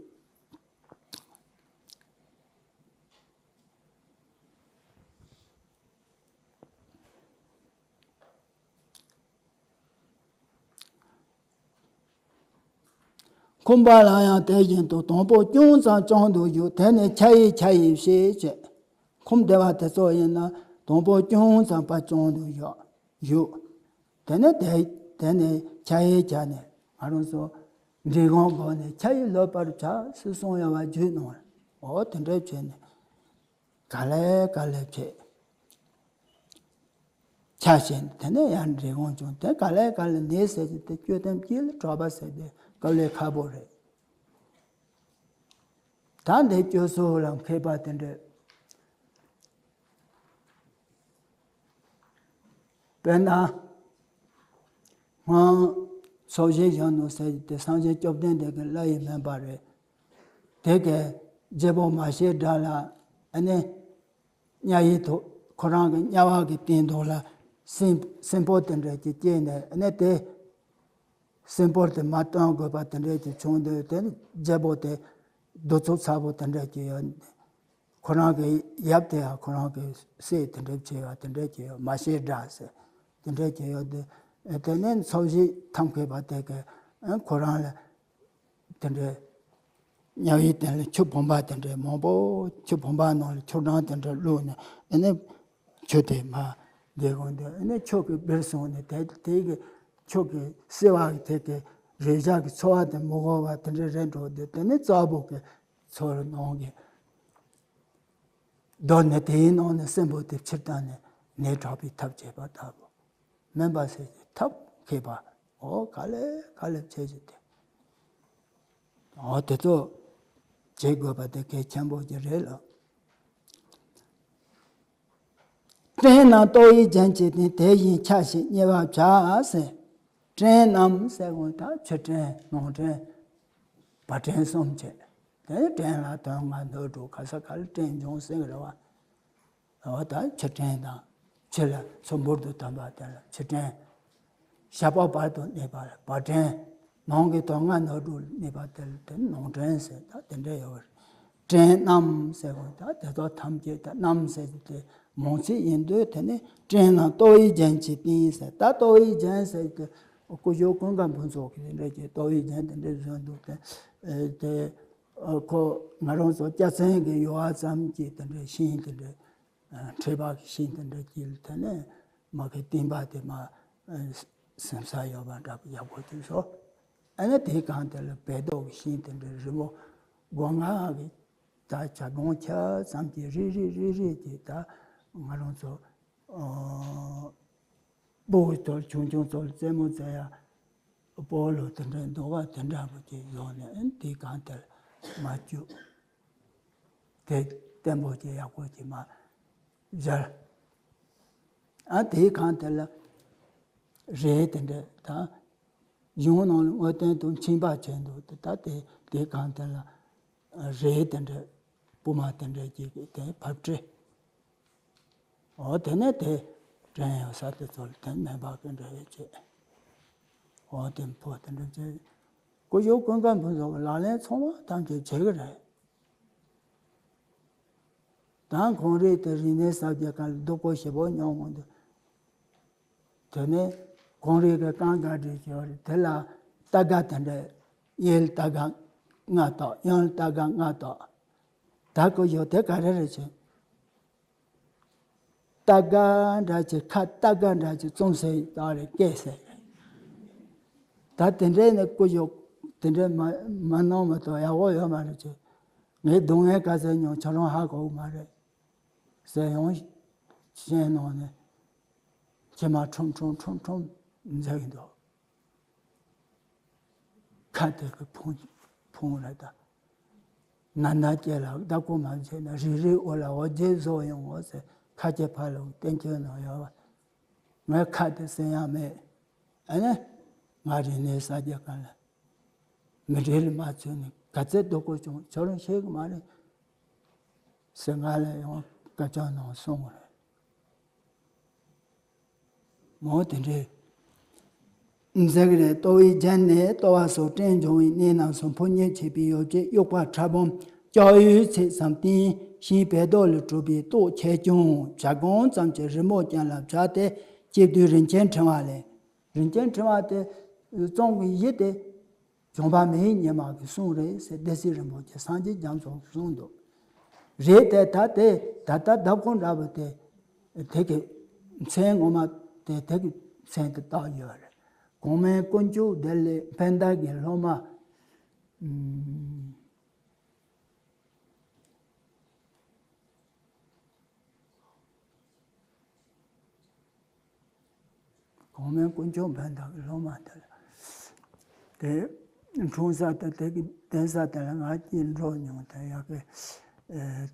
ཁོམ་པ་ལ་ཡང་དེ་བཞིན་དུ་དང་པོ་ཅུང་ཙམ་བརྐྱང་དུ་བཞུགས། དེ་ནས་ཆ་ཡིས་ཆ་ཡིས་ཞེས་བྱས། ཁོམ་བདེ་བ་དེ་ཚོ་ཡིན་ན་དང་པོ་ཅུང་ཙམ་ཕར་བརྐྱང་དུ་བཞུགས། བཞུགས། དེ་ནས་དེ་དེ་ནས་ཆ་ཡིས་ཆ་ནས་ང་རང་ཚོ་འབྲི་གུང་སྒོ་ནས་ཆ་ཡིས་ལོག་པར་བྱ་ཟེར་གསུངས་ཡོད་པ་རྒྱུད་ནང་ལ། འོ་དེ་འདྲ་བྱས་ནས། ག་ལེ་ག་ལེ་བྱས། ཆ་བཞག་ནས་དེ་ནས་ཡར་འབྲི་གུང་བྱུང་། དེ་ག་ལེ་ག་ལེ་འདི་ཟེར་གྱི་དེ་སྐྱོ་དམ་སྐྱིད་ལ་གྲགས་པ་ཟེར་དེ་དཀའ་ལས་ཁག་པོ་རེད། ད་འདི་སྐྱོ་སོ་ལ་མཁས་པ་དེ་འདྲ། དཔེར་ན། སྔོན་ཚོགས་ཞིང་བཞེངས་ནུས་ཟེར་གྱི་དེ་སངས་རྒྱས་བཅོམ་ལྡན་འདས་ཀྱི་བླ་ཡི་མོན་པ་རེད། དེ་གའི་རྒྱལ་པོ་མ་ཤེས་དགྲ་ལ་ཨ་ནི། དམྱལ་བའི་ཐོག་ཁོ་རང་གི་དམྱལ་བ་གི་སྟེང་ཐོག་ལ་སྲིན་སྲིན་པོ་དེ་འདྲ་ཅིག་སྐྱེས་ནས་ཨ་ནི་དེ་སྲིན་པོ་དེ་མར་བཏོན་དགོས་པ་དེ་འདྲ་ཅིག་བྱུང་དུས། དེ་ནི་རྒྱལ་པོ་དེ་གདུག་རྩུབ་ཚ་པོ་དེ་འདྲ་ཅིག་ཡོད། ཁོ་རང་གི་ཡབ་དེ་ཡང་ཁོ་རང་གི་སྲས་དེ་འདྲ་བྱས་ཡོད། དེ་འདྲ་ཅིག་ཡོད། མ་ཤེས་དགྲ་ཟེར་དེ་འདྲ་ཅིག་ཡོད་དེ། དེ་ནས་ཚོགས་ཞིང་ཐམས་མཁས་པ་དེ་གིས་ཁོ་རང་ལ། དེ་འདྲའི་དམྱལ་བའི་སྟེང་ལ་ཆུ་བུམ་པ་དེ་འདྲའི་མང་པོ། ཆུ་བུམ་པ་ནང་ལ་ཆུ་གྲང་དེ་འདྲ་བླུགས་ནས་ཨ་ནི་ཆུ་དེ་མར་འདི་གོང་དུ་ཨ་ནི་ཆུ་གིས་སྦིར་སོང་ནས་དེ་དེ་གི་ཆུ་གིས་བསིལ་བ་གི་དེ་གི་རེག་བྱ་གི་ཚོར་བ་དེ་མི་དགོས་པ་དེ་འདྲ་རེད་འགྲོ་དུས། དེ་ནི་རྩ་བོ་གི་ཚོར་ནང་གི་གདོད་ནས་དེའི་ནང་ནས་སྲིན་པོ་དེ་ཕྱིར་བཏང་ནས་ནད་དྲག་པའི་ཐབས་བྱེད་པ་ལྟ་བུ། སྨན་པ་ཟེར་གྱི་ཐབས་མཁས་པ། འོ་ག་ལེ་ག་ལེ་བྱེད་ཀྱི་དེ། འོ་དེ་ཚོ་བྱེད་དགོས་པ་དེ་གལ་ཆེན་པོ་ཅིག་རེད་ལ། བྲན་རྣམས་ལྟོ་ཡིས་བརྒྱན་བྱས་ཏེ། དེ་བཞིན་ཆ་ཞིག་མཉེ་བར་བྱ་ཟེར། བྲན་རྣམས་ཟེར་གོ་ད་ཕྱི་བྲན་ནང་བྲན་བར་བྲན་གསུམ་བྱས། དེ་ནས་བྲན་ལ་དོན་ལྔ་འདོད་དྲུག་ག་ས་ག་ལ་བྲན་འབྱུང་སྲིད་རེད་བ། འོ་ད་ཕྱི་བྲན་དང་། ཕྱི་ལ་ཚོམ་བུར་དུ་བསྡམས་པ་དེ་ལ་ཕྱི་བྲན། ཞབས་པ་བར་དུ་གནས་པ་ལ་བར་བྲན། ནང་གི་དོན་ལྔ་འདོད་དྲུག་གནས་པ་དེ་ལ་དེ་ནང་བྲན་ཟེར། ད་དེ་འདྲ་ཡོད་རེད། བྲན་རྣམས་ཟེར་བ་ད་དེ་དག་ཐམས་ཅད་ད་རྣམས་ཟེར་དེ་མང་ཚིག་ཡིན་དུས། དེ་ནི་བྲན་རྣམས་ལྟོ་ཡིས་བརྒྱན་བྱས་ཏེ་ཟེར། ད་ལྟོ་ཡིས་བརྒྱན་ཟེར་དེ་སྐུ་ཞབས་ཀུན་དགའ་ཕུན་ཚོགས་ཀྱིས་དེ་འདྲ་ཅིག་ལྟོ་ཡིས་བརྒྱན་དེ་འདྲ་བཟོས་འདུག་སྟེ། དེ་ཁོ་ང་རང་ཚོ་སྐྱ་བཙན་གྱི་ཡུལ་བ་ཙམ་གྱི་དེ་འདྲའི་ཤིང་དེ་འདྲའི་ཨ་ཁྲི་པ་གི་ཤིང་དེ་འདྲ་དཀྱིལ་དེ་ནས་མ་གི་སྟེང་པ་དེ་མ་ཨ་ཟིན་ས་ཡོད་པ་འདྲ་པོ་ཡག་པོ་ཅིག་བཟོ། ཨ་ནི་དེའི་སྒང་དེ་ལ་བལ་ཏོག་གི་ཤིང་དེ་འདྲའི་རི་མོ་སྒོ་ང་གི་ད་བྱ་སྒོང་ཆ་ཙམ་གྱི་རིལ་རིལ་རིལ་རིལ་གྱི་ད་ང་རང་ཚོ་ཨ་སྤུ་གུ་ཚོ་ཆུང་ཆུང་ཚོ་ལ་རྩེད་མོ་རྩེ་ཡ། སྤོ་ལོ་དེ་འདྲ་འདུག་ག་དེ་འདྲ་པོ་ཅིག་བཟོས་ནས་ཨ་ནི་དེའི་སྒང་དེ་ལ་མ་བཅུག་དེ་བརྟན་པོ་ཅིག་ཡག་པོ་ཅིག་མ་སྦྱར། ཨ་དེའི་སྒང་དེ་ལ་རས་དེ་འདྲ་དང་། གཞུང་ནང་ལ་དངོས་བསྟན་དུ་འཆིང་བ་བྱས་འདུག་ད་དེ་དེའི་སྒང་དེ་ལ་རས་དེ་འདྲ་སྤུ་མ་དེ་འདྲ་ཅིག་གིས་དེ་ཕབ་སྤྲད། འོ་དེ་ནས་དེ་བྲན་ཡོད་ས་དེ་ཚོ་ལ་དེ་སྨན་པ་གི་འབྲེལ་བ་བྱས། འོ་དེ་ཕོ་དེ་འདྲ་བྱས། སྐུ་ཞབས་ཀུན་དགའ་ཕུན་ཚོགས་ཀྱི་ལག་ལེན་ཚང་མ་ཐམས་ཅད་བྱེད་ཀྱི་རེད། ད་གངས་རི་དེ་རིག་གནས་གསར་བརྗེ་སྒང་ལ་སྡུག་པོ་ཞེ་པོ་མྱོང་གི་འདུག་དེ་ནས་གངས་རི་གི་རྐང་ག་འདྲ་ཞིག་ཡོད་རེད། དེ་ལ་རྟ་སྒ་དེ་འདྲ། གཡས་ལ་རྟ་སྒ་ལྔ་བཏགས། གཡོན་ལ་རྟ་སྒ་ལྔ་བཏགས། ད་སྐུ་ཞབས་དེ་ག་རེ་རེད་ཟེར། རྟ་སྒ་འདྲ་ཅིག་ཁ་རྟ་སྒ་འདྲ་ཅིག་བཙུམས་ཟེར་ད་རེད་སྐད་ཟེར། ད་དེ་འདྲའི་ནས་སྐུ་ཞབས་དེ་འདྲའི་མ་མ་གནང་མ་གཏོགས་ཡག་པོ་ཡོད་མ་རེད་ཟེར། ངའི་སྡུག་བསྔལ་ག་ཚད་མྱོང་ཁྱོད་རང་ཧ་གོ་གི་མ་རེད་ཟེར་ཡང་བཤད་གནང་ནས་མཆི་མ་ཁྲོམ་ཁྲོམ་ཁྲོམ་ཁྲོམ་འཛག་གི་འདུག་ཁ་དེ་གི་ཕུང་ ཕུང་རེད་ད། ན་ན་སྐྱེ་ལ་བདག་པོ་མ་བྱས་ན་རིག་རིག་འོ་ལ་འོ་བརྒྱལ་བཟོ་ཡོང་ངོ་ཟེར་ཁ་ཆེ་ཕ་ལོ་བསྟན་ཁྱོད་ནང་ཡོད་བ། ངས་ཁ་དེ་ཟེར་ཡང་མེད། ཨ་ནི་ང་རིག་གནས་གསར་བརྗེ་གང་ལ་མི་རིགས་ལ་མ་ཚུད་ནས་ག་ཚད་སྡུག་པོ་བྱུང་ཁྱོད་རང་ཤེས་གི་མ་རེད་ཟེར་ང་ལ་ཡང་སྐད་ཆ་ནང་གསུངས་རེད། མོ་དེ་འདྲའི་མཛད་ཀྱི་རེད། ལྟོ་བའི་རྒྱན་ནི་ལྟོ་བ་སོགས་སྐྲན་འབྱུང་བའི་གནས་རྣམས་སུ་ཕོ་ཉ་མཆེད་པའི་ཡོ་བྱད་དབྱུག་པ་ཕྲ་སྦོམ་ལྕགས་ཡོས་ཚད་ཙམ་བསྟན། ཤིང་བལ་རྡོ་ལས་གྲུབ་པའི་ཏོག་ཆེ་ཆུང་བྱ་སྒོང་ཙམ་གྱི་རི་མོ་ཅན་ལ་བྱ་སྟེ་སྐྱེ་བདུན་རིན་ཆེན་ཕྲེང་བ་ལས། རིན་ཆེན་ཕྲེང་བ་དེ་རྩོམ་གྱི་གཞི་དེ་ལྗོན་པ་མི་ཡི་ཉི་མ་གི་གསུང་རེད་ཟེར་སྡེ་སྲིད་རིན་པོ་ཆེ་སངས་རྒྱས་རྒྱ་མཚོ་གསུངས་འདུག་རེད་དེ་ད་དེ་ད་ལྟ་ལྡབ་ཁོང་འདྲ་བོ་དེ་དེ་གི་མཚན་ངོ་མ་དེ་དེ་གི་མཚན་དེ་བཏགས་ཡོད་རེད། གོང་མའི་དཀོན་མཆོག་བདེ་ལེགས་འཕན་དར་གྱི་སློབ་མ། ཨུམ། གོང་མའི་དཀོན་མཆོག་འཕན་དར་གྱི་སློབ་མ་དེ་ལ་དེ་འཁྲུངས་ས་དང་དེ་གི་གདན་ས་དེ་ལ་ང་གཅིག་འགྲོ་མྱོང་དེ་ཡག་གི་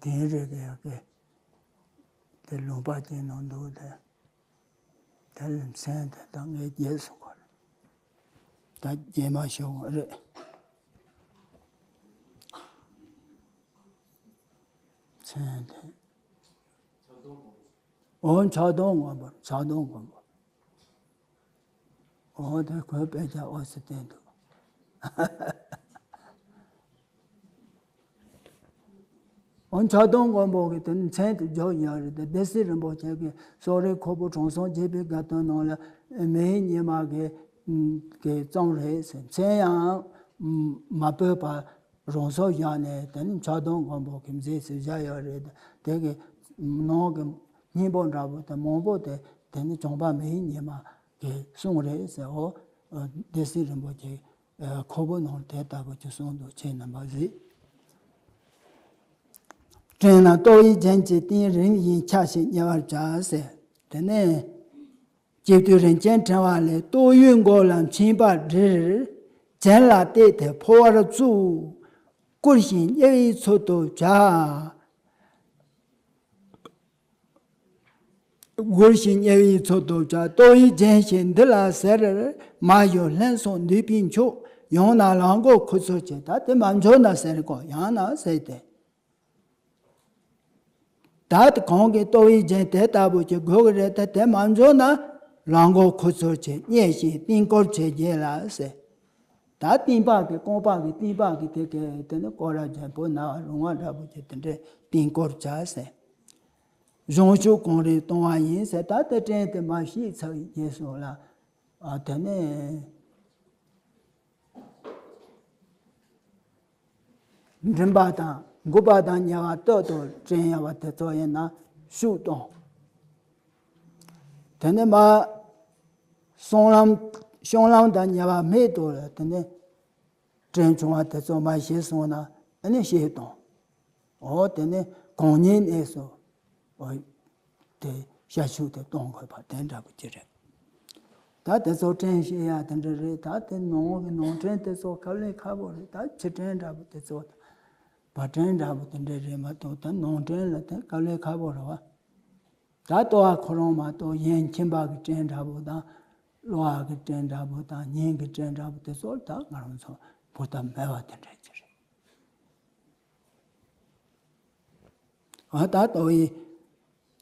དེང་རེ་གི་ཡག་གི་དེ་ལུང་པ་ཅན་ནང་འདུག་དེ་དེ་ལ་མཚན་དེ་དང་ངས་རྒྱས་སོང་གོ་རེད། ད་རྒྱས་མ་ཤོག་གོ་རེད། མཚན་དེ། འོ་ཕྱག་སྟོང་མགོན་པོ། ཕྱག་སྟོང་མགོན་པོ། འོ་དེ་ཁོའི་དཔེ་ཆ་འོ་ཟེར་བསྟན་འདུག་འོ་ཕྱག་སྟོང་མགོན་པོ་གི་དེ་ནི་མཚན་དུ་འཇོག་ཡོད་རེད་དེ། སྡེ་སྲིད་རིན་པོ་ཆེ་གི་སོག་རིའི་ཁོག་པ་དྲང་སྲོང་བརྒྱད་པའི་དགའ་སྟོན་ནང་ལ་མི་ཡི་ཉི་མ་གི་གི་རྩོམ་རེད་ཟེར། མཚན་ཡང་མ་བོས་པ། རང་སོར་བཞག་ནས་དེ་ནི་ཕྱག་སྟོང་མགོན་པོ་གི་མཛད་ཟེར་བཞག་ཡོད་རེད། དེ་གི་ནང་གི་སྙིང་པོ་འདྲ་པོ་དེ་མང་པོ་དེ་དེ་ནི་ལྗོན་པ་མི་ཡི་ཉི་མ་གི་གསུང་རེད་ཟེར། འོ་སྡེ་སྲིད་རིན་པོ་ཆེ་ཁོ་བོ་ནང་དེ་ལྟ་བུ་གི་གསུང་འདུག་ཁྱེད་རྣམ་པ་གཟིགས། སྤྲིན་ནི་ལྟོ་ཡི་རྒྱན་གྱིས་བསྟན། རིམ་བཞིན་ཆ་ཤས་མཉེ་བར་བྱ་ཟེར། དེ་ནས། སྐྱེ་བདུན་རིན་ཆེན་ཕྲེང་བ་ལས། ལྟོ་ཡོས་མགོ་ལ་མཆིན་པ་དྲིལ། རྒྱན་ལ་བལྟས་ཏེ་འཕོ་བར་བཙུགས། བསྐུར་ཞིང་མཉེ་བའི་ཚུལ་དུ་བྱ། བསྐུར་ཞིང་མཉེ་བའི་ཚུལ་དུ་བྱ། ལྟོ་ཡི་རྒྱན་ཞེས་འདི་ལ་ཟེར། མ་བཞུ་ལྷན་སོང་འདུས་པས་མཆོད། ཡང་ན་ལག་མགོ་ཁུ་ཚུར་བྱེད། ད་དེ་མ་འཇོག་ན་ཟེར་གོ། ཡང་ན་ཟེར་ཏེ། ད་དེ་གང་གི་ལྟོ་ཡི་རྒྱན་དེ་ལྟ་བུ་ཅིག་དགོས་ཀྱི་རེད་དེ། དེ་མ་འཇོག་ན་ལག་མགོ་ཁུ་ཚུར་བྱེད། མཉེ་ཞིང་བསྟེན་བཀུར་བྱེད་རྒྱུ་ལ་ཟེར། ད་བསྟེན་པ་གི་རྐང་པ་གི་བསྟེན་པ་གི་དེ་གའི་དེ་ནི་སྐོར་ར་རྒྱན་པོ་ན་རུང་བ་འདྲ་པོ་ཅིག་དེ་འདྲའི་བསྟེན་བཀུར་བྱ་ཟེར། གཞུང་ཕྱོགས་གང་རུང་གཏོང་བ་ཡིན་ཟེར། ད་དེ་སྤྲིན་དེ་མ་ཤེས་ཚར་བའི་རྗེས་སུ་ལ། ཨ་དེ་ནས། མགྲིན་པ་དང་མགུལ་པ་དང་ཉེ་བར་སྟོད་དུ་སྤྲིན་ཡལ་བ་དེ་ཚོ་ཡིན་ན་ཤུགས་གཏོང་། དེ་ནས་མར་གཤོང་ལམ་གཤོང་ལམ་དང་ཉེ་བར་སྨད་དུ་དེ་ནས་སྤྲིན་བྱུང་བ་དེ་ཚོ་མར་ཞིག་སོང་ན་ཨ་ནི་ཤུགས་གཏོང་། འོ་དེ་ནས་གང་ཉིད་གནས་སུ། འོ། དེ་ཤ་ཤུགས་དེ་གཏོང་དགོས་པ་དེ་འདྲ་པོ་ཅིག་རེད། ད་དེ་ཚོ་སྤྲིན་ཤེས་ཡ་དེ་འདྲ་རེད། ད་དེ་ནང་གི་ནང་སྤྲིན་དེ་ཚོ་དཀའ་ལས་ཁག་པོ་རེད། ད་ཕྱི་སྤྲིན་འདྲ་པོ་དེ་ཚོ་དང་། བར་སྤྲིན་འདྲ་པོ་དེ་འདྲ་རེད་མ་གཏོགས། ད་ནང་སྤྲིན་ལ་དེ་དཀའ་ལས་ཁག་པོ་རེད་བ། ད་ལྟོ་བ་ཁོ་རང་མ་གཏོགས་གཞན་ཁྱིམ་པ་གི་སྤྲིན་འདྲ་པོ་དང་། གློ་བ་གི་སྤྲིན་འདྲ་པོ་དང་། སྙིང་གི་སྤྲིན་འདྲ་པོ་དེ་ཚོ་ད་ང་རང་ཚོ་བུ་ད་མེད་པ་དེ་འདྲ་ཅིག་རེད། འོ་ད་ལྟོ་ཡི།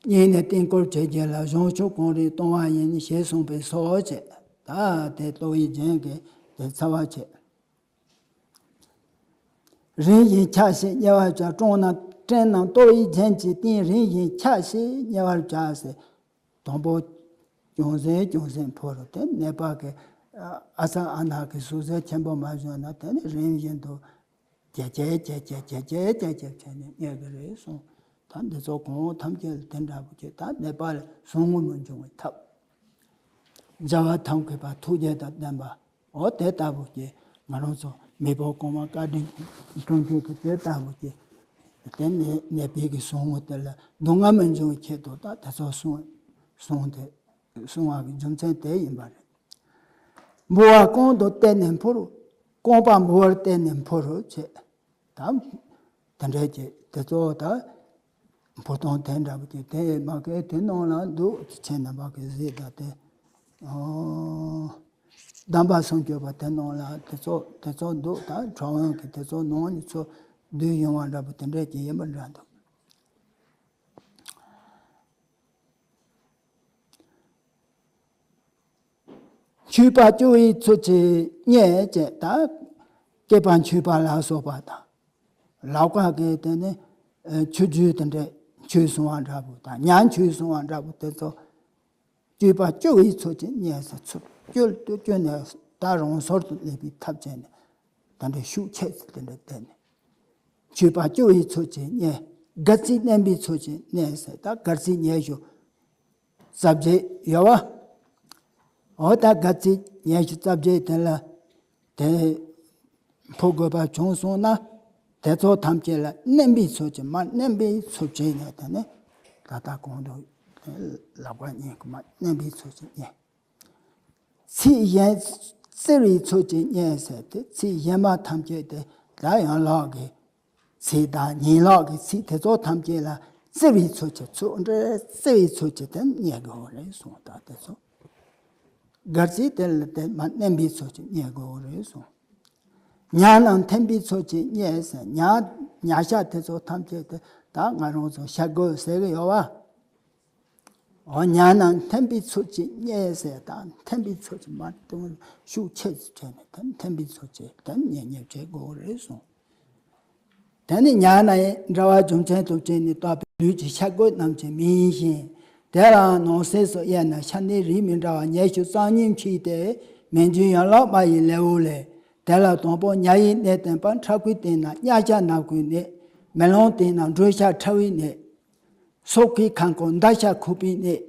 སྙིང་ནས་བསྟེན་བཀུར་བྱེད་རྒྱུ་ལ། གཞུང་ཕྱོགས་གང་རུང་གཏོང་བ་ཡིན་ཞེས་གསུངས་པའི་སོགས་བྱས། ད་དེ་ལྟོ་ཡི་རྒྱན་གྱི་དེ་ཚ་བ་བྱས། རིམ་བཞིན་ཆ་ཤས་མཉེ་བར་བྱ། སྤྲིན་ནི་སྤྲིན་ནི་ལྟོ་ཡི་རྒྱན་གྱིས་བསྟན། རིམ་བཞིན་ཆ་ཤས་མཉེ་བར་བྱ་ཟེར། དང་པོ་ཅུང་ཟད་ཅུང་ཟད་འཕོ་རུ། དེ་ནད་པ་གི་ཨ་ཨ་ས་ཨ་ན་གི་ཟུག་གཟེར་ཆེན་པོ་མ་བྱུང་ན་དེ་ནི་རིམ་བཞིན་དུ་ཇེ་ཇེ་ཇེ་ཇེ་ཇེ་ཇེ་ཇེ་ཇེ་བྱས་ནས་མཉེ་གི་རེད་གསུངས། ད་འདི་ཚོ་གོང་འོག་ཐམས་ཅད་ལ་དེ་འདྲ་པོ་བྱས། ད་ནད་པ་ལ་ཟུག་རྔུ་མི་འབྱུང་བའི་ཐབས། བྱ་བ་ཐབས་མཁས་པ་ཐུགས་རྗེ་དང་ལྡན་པ། འོ་དེ་ལྟ་བུ་ཅིག་ང་རང་ཚོ་མེས་པོ་གོང་མ་བཀའ་དྲིན་དྲུང་ཆེ་གི་དེ་ལྟ་བུ་ཅིག་དེ་ནས་ནད་པའི་གི་ཟུག་རྔུ་དེ་ལ་སྡུག་བསྔལ་མི་འབྱུང་བའི་ཆེད་དུ་ད་དེ་ཚོ་གསུང་གསུང་དེ་གསུང་བ་གི་རྒྱུ་མཚན་དེ་ཡིན་པ་རེད། ལྦུ་བ་གང་དུ་བལྟས་ནས་འཕུར། རྐང་པ་མགོ་བོར་བརྟེན་ནས་འཕུར་རོ་བྱེད། ད་དེ་འདྲས་ཀྱི་དེ་ཚོ་ད་འཕུར་སྟངས་དེ་འདྲ་བོ་ཀྱི་དེ་མ་གི་དེ་ནང་ལ་འདུག་ཁྱེད་རྣམ་པ་གི་གཟིགས་དང་དེ། ཨོ། གདམས་པ་སངས་རྒྱས་པ་དེ་ནང་ལ་དེ་ཚོ་དེ་ཚོ་འདུག་ད་གྲྭ་བོན་གྱི་དེ་ཚོ་ནང་ནས་ཚུར་བསྡུས་ཡོང་བ་འདྲ་པོ་དེ་འདྲས་ཀྱི་ཡིན་པ་འདྲ་འདུག་མཆོད་པ་སྐྱོ་བའི་ཚུལ་གྱིས་མཉེས་བྱས་ད། སྐེད་པ་མཆོད་པ་ལ་སོགས་པ་དང་། ལག་པ་གི་དེ་ནི་མཆོད་བརྗོད་དེ་འདྲས་མཆོད་སོང་བ་འདྲ་པོ་དང་མྱ་མཆོད་སོང་བ་འདྲ་པོ་དེ་ཚོ། སྤྱོད་པ་སྐྱོ་བའི་ཚུལ་གྱིས་མཉེས་སུ་ཚུར་སྐྱོ་དུ་སྐྱོ་ནས་ད་རང་སོར་དུ་སླེབས་པའི་ཐབས་བྱས་ནས་ད་འདྲའི་ཤུགས་ཆེ་ཙམ་དེ་འདྲ་བསྟན་ནས། མཆོད་པ་སྐྱོ་བའི་ཚུལ་གྱིས་མཉེས། དགའ་ཚིགས་མནན་པའི་ཚུལ་གྱིས་མཉེས་ཟེར་ད་དགའ་ཚིགས་ཉེ་ཞུ་རྩ་བརྒྱད་ཡོད་བ། འོ་ད་དགའ་ཚིགས་ཉེ་ཞུ་རྩ་བརྒྱད་དེ་ལ་དེ། འཕོ་དགོས་པ་བྱུང་སོང་ན། དེ་ཚོ་ཐམས་ཅད་ལ་མནན་པའི་ཚུལ་གྱིས་མ་མནན་པའི་ཚུལ་བྱས་ནས་དེ་ནི་ད་ལྟ་གོང་དུ་ལག་པ་གཉིས་ཀྱིས་མ་མནན་པའི་ཚུལ་གྱིས་མཉེས། ཚིག་གཞན་བཙིར་བའི་ཚུལ་གྱིས་མཉེས་ཟེར་ཏེ་ཚིག་གཞན་མ་ཐམས་ཅད་དེ་ད་ཡང་ལག་གི་ཚིག་དང་ཉིང་ལག་གི་ཚིག་དེ་ཚོ་ཐམས་ཅད་ལ་བཙིར་བའི་ཚུལ་གྱིས་ཚུལ་འདྲ་བཙིར་བའི་ཚུལ་གྱིས་དེ་མཉེས་དགོས་རེད་གསུངས་ད་དེ་ཚོ། དགའ་ཚིགས་དེ་ལ་དེ་མ་མནན་པའི་ཚུལ་གྱིས་མཉེས་དགོས་རེད་གསུངས། ཉ་རྣམས་འཐེན་པའི་ཚུལ་གྱིས་མཉེས་ཟེར་ཉ་ཉ་ཤ་དེ་ཚོ་ཐམས་ཅད་དེ་ད་ང་རང་ཚོ་ཤ་རྒོད་ཟེར་གི་ཡོད་བ། འོ་ཉ་རྣམས་འཐེན་པའི་ཚུལ་གྱིས་མཉེས་ཟེར་ད་འཐེན་པའི་ཚུལ་གྱིས་མ་གཏོང་ཤུགས་ཆེ་ཙམ་བྱས་ནས་ད་འཐེན་པའི་ཚུལ་གྱིས་ད་མཉེས་མཉེས་བྱེད་དགོས་རེད་གསུངས། དེ་ནི་ཉ་རྣམས་འདྲ་བ་རྒྱུ་མཚན་དུ་བྱས་ནས་བཏགས་པའི་ལུས་ཀྱི་ཤ་རྒོད་རྣམས་ཀྱི་མིང་ཡིན་ཞིང་། དེ་ལའང་ནང་གསེས་སུ་དབྱེ་ན་ཤ་ནི་རིགས་མི་འདྲ་བ་ཉེ་ཞུ་རྩ་གཉིས་མཆིས་ཏེ་མིང་རྒྱུ་ཡན་ལག་པ་ཡི་ལེའུ་ལས། དེ་ལ་དང་པོ་ཉ་ཡི་གནས་བསྟན་པ། ཁྲག་གི་སྟེང་ན་གཉའ་ཤ་ནག་པོའི་གནས། མེ་ལོང་སྟེང་ན་སྦྲུལ་ཤ་ཁྲ་བོའི་གནས། སོག་གི་ཁ་འཁོར་མདའ་ཤ་ཁུག་པའི་གནས།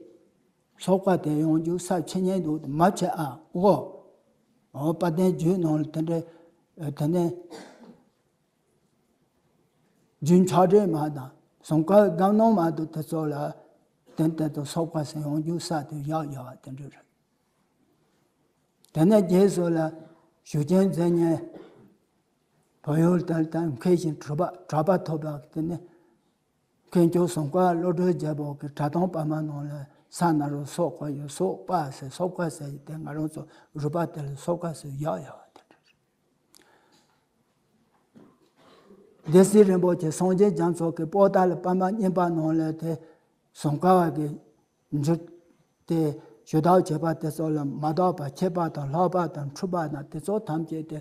སོག་པ་དེ་ཡང་རྒྱུ་ས་ཆེ་ཉེ་འདུག་མ་ཆེ་ཨ་འོ། འོ་དཔལ་ལྡན་རྒྱུད་ནང་ལ་དེ་འདྲའི་དེ་ནས་རྒྱུན་ཆགས་སྒྲིལ་མ་དང་ཟུང་དཀར་སྒམ་ནང་མ་དང་དེ་ཚོ་ལ་དེ་ལྟར་དུ་སོག་པ་ཟེར་ཡང་རྒྱུ་ས་དེ་བཞག་ཡོད་པ་དེ་འདྲ་རེད། དེ་ནས་རྗེས་སུ་ལ་ཞུ་ཅན་མཛེས་ཉེ་བོད་ཡུལ་དེར་དང་མཁས་ཤིང་གྲགས་པ་གྲགས་པ་ཐོབ་པ་དེ་ནས། མཁན་སྐྱོགས་ཟུང་དཀར་བློ་གྲོས་རྒྱལ་པོ་གི་གྲྭ་ཚང་པར་མ་ནང་ལ་ས་ན་རོ་སོག་པ་ཡོད་སོག་པ་ཟེར་སོག་པ་ཟེར་དེ་ང་རང་ཚོ་རུས་པ་དེ་ལ་སོག་པ་ཟེར་ཡག་ཡག་བ་དེ་འདྲ་རེད། སྡེ་སྲིད་རིན་པོ་ཆེ་སངས་རྒྱས་རྒྱ་མཚོ་གི་པོ་ཏཱ་ལའི་པར་མ་རྙིང་པ་ནང་ལ་དེ་ཟུང་དཀར་བ་གི་འཇུག་དེ་ཞུ་དག་བྱེད་པ་དེ་ཚོ་ལ་མ་དག་པ་ཁྱད་པར་དང་ལྷག་པ་དང་འཁྲུལ་པ་དང་དེ་ཚོ་ཐམས་ཅད་དེ་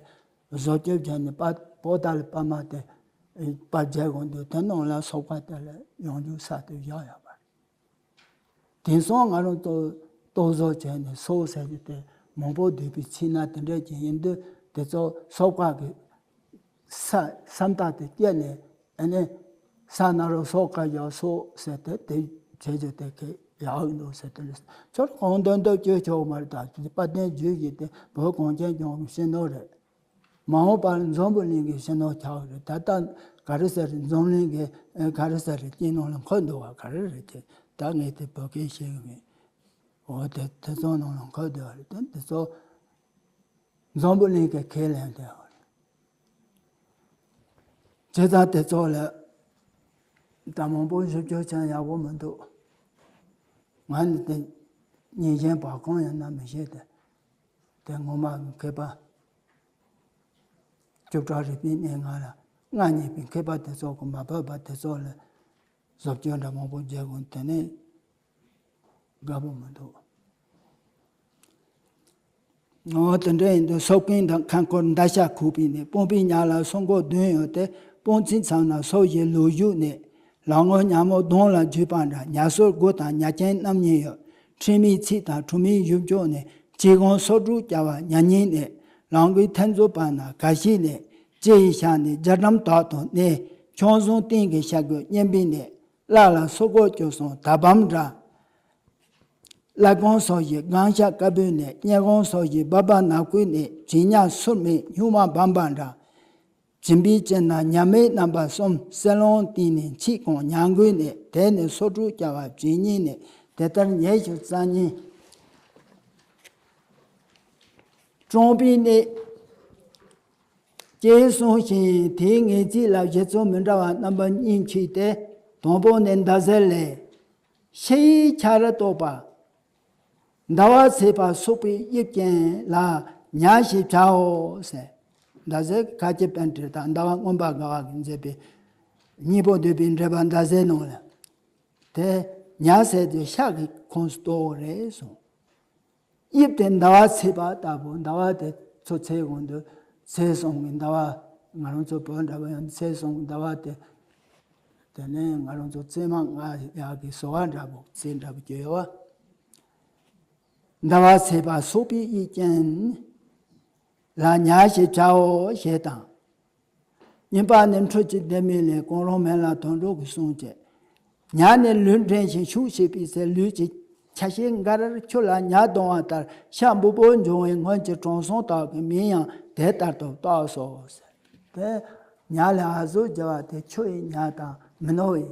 བཟོ་བཅོས་བྱས་ནས་པ་པོ་ཏཱ་ལའི་པར་མ་དེ་པར་རྒྱག་དགོས་འདུག་དེ་ནང་ལ་སོག་པ་དེ་ལ་ཡང་འཇུག་ས་དེ་བཞག་ཡོད་པ་རེད། དེང་སང་ང་རང་ཚོ་རྟོག་བཟོ་བྱས་ནས་སོག་ཟེར་གྱི་དེ་མང་པོ་བསྡུས་པའི་ཚིག་སྣ་དེ་འདྲ་ཅིག་ཡིན་དུས་དེ་ཚོ་སོག་པ་གི་ས་བསམ་རྟགས་དེ་སྐྱེས་ནས་ཨ་ནི་ས་ན་རོ་སོག་ཀ་ཡ་སོག་ཟེར་ཏེ་དེ་བྱེད་རྒྱུ་དེ་གི་ཡག་འདུག་ཟེར་དེ་ལས་ཁྱོད་གང་འདོད་འདོད་སྐྱོན་ཆོག་མ་རེད། ད་དཔལ་ལྡན་རྒྱུད་ཀྱི་དེ་བོད་གངས་ཅན་ལྗོངས་ཀྱི་སྤྱི་ནོར་རེད། མ་འོངས་པར་འཛམ་བུ་གླིང་གི་སྤྱི་ནོར་ཆགས་རེད། ད་ལྟ་ག་རེ་ཟེར་རེད། འཛམ་གླིང་གི་ག་རེ་ཟེར་རེད། དེ་ནང་ལ་འཁོད་འདུག་བ་ག་རེ་རེད་དེ་ད་ངས་དེ་བོད་སྐད་ཤེས་གི་མེད། འོ་དེ་དེ་ཚོ་ནང་ལ་འཁོད་འདུག་བ་རེད། དེ་དེ་ཚོ་འཛམ་བུ་གླིང་གི་ཁས་ལེན་དེ་བ་རེད། བྱས་ཙང་དེ་ཚོ་ལ་ད་མང་པོ་ཞིབ་འཇུག་བྱས་ཡག་པོ་མི་འདུག་ང་ནི་དེ་ཉིན་གཞན་བར་གང་ཡང་ན་མི་ཤེས་ཏེ། དེ་ངོ་མ་མཁས་པ་བཅུ་ཕྲག་རིག་པའི་གནས་ལྔ་ལ་མངའ་བརྙེས་པའི་མཁས་པ་དེ་ཚོ་གི་མ་བབས་པ་དེ་ཚོ་ལ་བཟོ་བཅོས་འདྲ་མང་པོ་བྱེད་དགོས། དེ་ནས་དགའ་པོ་མི་འདུག་འོ་དེ་འདྲ་ཡིན་དུས་སོག་པོའི་མདའ་ཁ་འཁོར་མདའ་ཤ་ཁུག་པའི་གནས། སྤང་པའི་ཉ་ལ་སོག་མགོ་བདུན་ཡོད་དེ། སྤང་ཚིག་མཚམས་ན་སོག་བཞི་ལུག་བཞུགས་གནས། ལག་ངོ་ཉ་མོ་གདོང་ལ་འཇུས་པ་འདྲ། ཉ་སོག་དགུ་དང་ཉ་སྐྱོན་རྣམ་གཉིས་ཡོད། ཁྲིག་མའི་ཚིགས་དང་ཁྲུ་མའི་ཡུབ་ཅོག་ནས། ཅི་གང་སོག་ཕྲུག་བྱ་བ་ཉ་གཉིས་གནས། ལག་མགོའི་ཐལ་མཛོ་པ་ན་ག་ཤི་གནས། ལྕེ་ཡི་ཤ་ནི་རྒྱ་གྲམ་དག་ཏུ་གནས། ཁྱུང་བཟུང་སྟེང་གི་ཤ་རྒོད་སྙེམས་པའི་གནས། བརླ་ལ་སོག་མགོ་སྐྱོ་སོང་ད་བམ་འདྲ། བརླ་སྒང་སོག་བཞི་སྒང་ཤ་དཀར་པོའི་གནས། སྙེ་སྒང་སོག་བཞི་སྦ་སྦ་ནག་པོའི་གནས། བྱི་ཉ་སུར་མིག་སྨྱུག་མ་སྦམ་པ་འདྲ། བྱིན་པའི་སྤྱན་ན་ཉ་མིག་རྣམ་པ་གསུམ། སེ་ལོང་སྟེང་ནས་མཆིས་གང་ཉ་མགོའི་གནས། དེ་ནི་སོག་ཕྲུག་བྱ་བ་བྱེད་སྙིང་ནས། དེ་ལྟར་ཉེ་ཞུ་རྩ་གཉིས། སྤྲང་པོའི་གནས། ཅེས་གསུངས་ཤིང་། དེའི་ངེས་ཚིག་ལ་བཞེད་ཚུལ་མི་འདྲ་བ་རྣམ་པ་གཉིས་མཆིས་ཏེ། དང་པོ་ནི་ཟླ་ཟེར་ལས། ཕྱི་ཡི་ཆར་གཏོགས་པ། ཟླ་བ་ཚེས་པ་སོགས་པའི་དབྱིབས་ཅན་ལ་ཉ་ཞེས་བྱའོ་ཟེར། ཟླ་ཟེར་ཁ་ཆེ་པཎྜི་ཏ་དང་ཟླ་བ་མངོན་པར་དགའ་བ་གིས་མཛད་པའི་སྙིང་པོ་བསྡུས་པའི་འགྲེལ་པ་ཟླ་ཟེར་ནང་ལ། དེ་ཉ་ཟེར་དུས་ཤར་གྱི་ཁོངས་སུ་གཏོགས་རེད་གསུངས། དབྱིབས་དེ་ཟླ་བ་ཚེས་པ་ལྟ་བུ། ཟླ་བ་དེ་ཚོ་ཚེས་གོང་དུ་ཚེས་གསུམ་གྱི་ཟླ་བ། ང་རང་ཚོ་བོད་འདྲ་བོ་ཡང་ཚེས་གསུམ་གྱི་ཟླ་བ་དེ། དེ་ནས་ང་རང་ཚོ་བཙས་མ་ལྔ་ཡག་གི་ཟོ་བ་འདྲ་བོ་ཚེས་འདྲ་བོ་སྐྱེ་ཡོད་བ། ཟླ་བ་ཚེས་པ་སོགས་པའི་དབྱིབས་ཅན་ལ་ཉ་ཞེས་བྱའོ་ཞེས་དང་། གཉིས་པ་ནི་འཕྲུལ་གྱི་ལྡེ་མིག་ལས། གོང་རོལ་མེ་ལ་དོན་གྲུབ་ཀྱིས་གསུངས་ཀྱི། ཉ་ནི་ལུས་འདྲེན་ཞིང་ཤུགས་ཆེ་བའི་ཚེ། ལུས་ཀྱི་ཆ་ཤས་འགར་ཆུ་ལ་ཉ་ལྡང་བ་ལྟར་ཤ་འབུ་བོ་འབྱུང་བའི་སྔོན་གྱི་དྲང་སྲོང་དག་གི་མིང་ཡང་དེ་ལྟར་དུ་བཏགས་སོ་ཟེར། དེ་ཉ་ལས་ཨ་ཟུག་བྱ་བ་དེ་ཆུ་ཡི་ཉ་དང་མི་ནོར་བའི་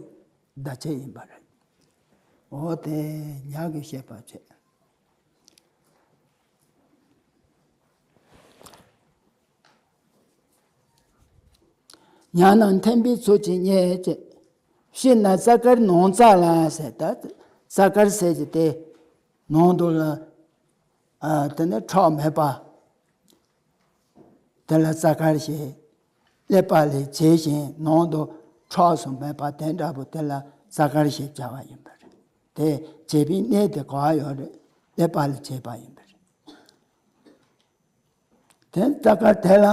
བརྡ་ཆད་ཡིན་པ་རེད། འོ་དེ་ཉ་གི་བཤད་པ་བྱས། ཉ་རྣམས་འཐེན་པའི་ཚུལ་གྱིས་རྙེད་ཅེས། ཕྱིས་ན་རྩ་དཀར་ནང་རྩ་ལ་ཟེར། ད་རྩ་དཀར་ཟེར་གྱི་དེ་ནང་དུ་ལ། ཨ། དེ་ནས་ཁྲག་མེད་པ། དེ་ལ་རྩ་དཀར་ཞེས། ཀླད་པ་ལས་བྱས་ཤིང་ནང་དུ་ཁྲག་སུ་མེད་པ་དེ་འདྲ་པོ་དེ་ལ་རྩ་དཀར་ཞེས་བྱ་བ་ཡིན་པ་རེད། དེ་བྱས་པའི་གནས་དེ་ག་བ་ཡོད་རེད། ཀླད་པ་ལས་བྱས་པ་ཡིན་པ་རེད། དེ་རྩ་དཀར་དེ་ལ་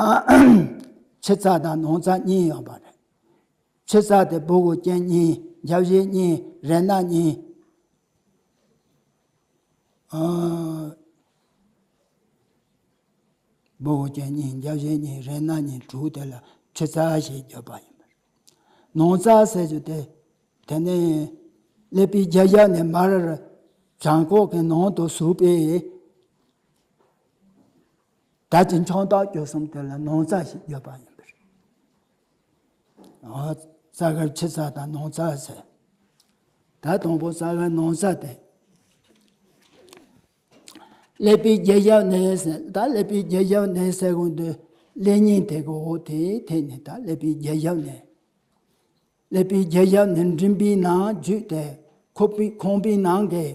ཕྱི་རྩ་དང་ནང་རྩ་གཉིས་ཡོད་པ་རེད། ཕྱི་རྩ་དེ་སྦུ་གུ་ཅན་གཉིས། རྒྱབ་བཞི་གཉིས། རེ་ན་གཉིས། ཨ། སྦུ་གུ་ཅན་གཉིས། རྒྱབ་བཞི་གཉིས། རེ་ན་གཉིས། དྲུག་དེ་ལ་ཕྱི་རྩ་ཞེས་བརྗོད་པ་ཡིན་པ་རེད། ནང་རྩ་ཟེར་རྒྱུ་དེ། དེ་ནས་ཀླད་པའི་རྒྱབ་ཞབས་ནས་མར་བྱང་ཁོག་གི་ནང་དུ་ཟུག་པའི་དར་གྱི་མཆོང་ཐག་བཅུ་གསུམ་དེ་ལ་ནང་རྩ་ཞེས་བརྗོད་པ་ཡིན་པ་རེད། འོ། རྩ་དཀར་ཕྱི་རྩ་དང་ནང་རྩ་ཟེར། ད་དང་པོ་རྩ་དཀར་ནང་རྩ་དེ། ཀླད་པའི་རྒྱབ་ཞབས་ནས་ཟེར། ད་ཀླད་པའི་རྒྱབ་ཞབས་ནས་ཟེར་གོང་དུ་ཀླད་སྙིང་དེ་གི་འོག་དེ་དེ་ནས་ད་ཀླད་པའི་རྒྱབ་ཞབས་ནས། ཀླད་པའི་རྒྱབ་ཞབས་ནས་མགྲིན་པའི་ནང་བརྒྱུད་དེ་ཁོག་པའི་ཁོང་པའི་ནང་གི་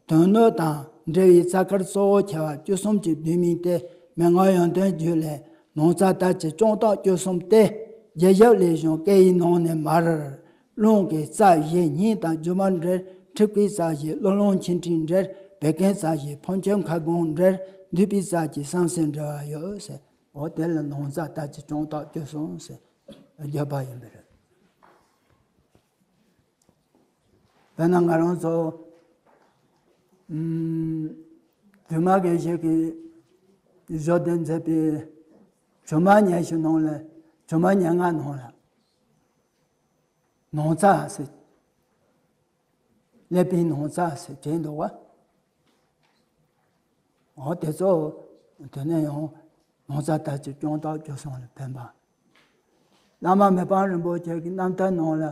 དོན་སྣོད་དང་འབྲེལ་བའི་རྩ་དཀར་གཙོ་བོ་ཆེ་བ་བཅུ་གསུམ་གྱི་ལྡེ་མིག་སྟེ། མན་ངག་ཡོན་ཏན་རྒྱུད་ལས་ནང་རྩ་དར་གྱི་མཆོང་ཐག་བཅུ་གསུམ་སྟེ། རྒྱབ་ཞབས་ལས་བྱུང་སྐེ་ཡི་ནང་ནས་མར། རླུང་གི་རྩ་བཞི་སྙིང་དང་རྒྱུ་མར་འབྲེལ། མཁྲིས་པའི་རྩ་བཞི་གློ་ལོང་མཆིན་མཁྲིས་འབྲེལ། བད་ཀན་རྩ་བཞི་ཕོ་མཆིན་ཁ་སྒོང་འབྲེལ། འདུས་པའི་རྩ་བཞི་བསམ་སེམས་འབྲེལ་བ་ཡོད་ཟེར། འོ་དེ་ལ་ནང་རྩ་དར་གྱི་མཆོང་ཐག་བཅུ་གསུམ་ཟེར་བརྗོད་པ་ཡིན་པ་རེད། དཔེར་ན་ང་རང་ཚོ། ཨུམ། དུ་མ་དགེ་བཤེས་ཀྱིས་བཟོ་སྟེ་མཛད་པའི་སྒྱུ་མ་ཉེར་བཞི་ནང་ལ། སྒྱུ་མ་ཉེར་ལྔ་ནང་ལ་ནང་རྩ་ཟེར། ཀླད་པའི་ནང་རྩ་ཟེར་བྲིས་འདུག་བ། འོ་དེ་ཚོ་དེ་ནས་ཡང་ནང་རྩ་དར་གྱི་མཆོང་ཐག་བཅུ་གསུམ་ལ་ཕན་པ། བླ་མ་མི་ཕམ་རིན་པོ་ཆེ་གི་རྣམ་ཐར་ནང་ལ།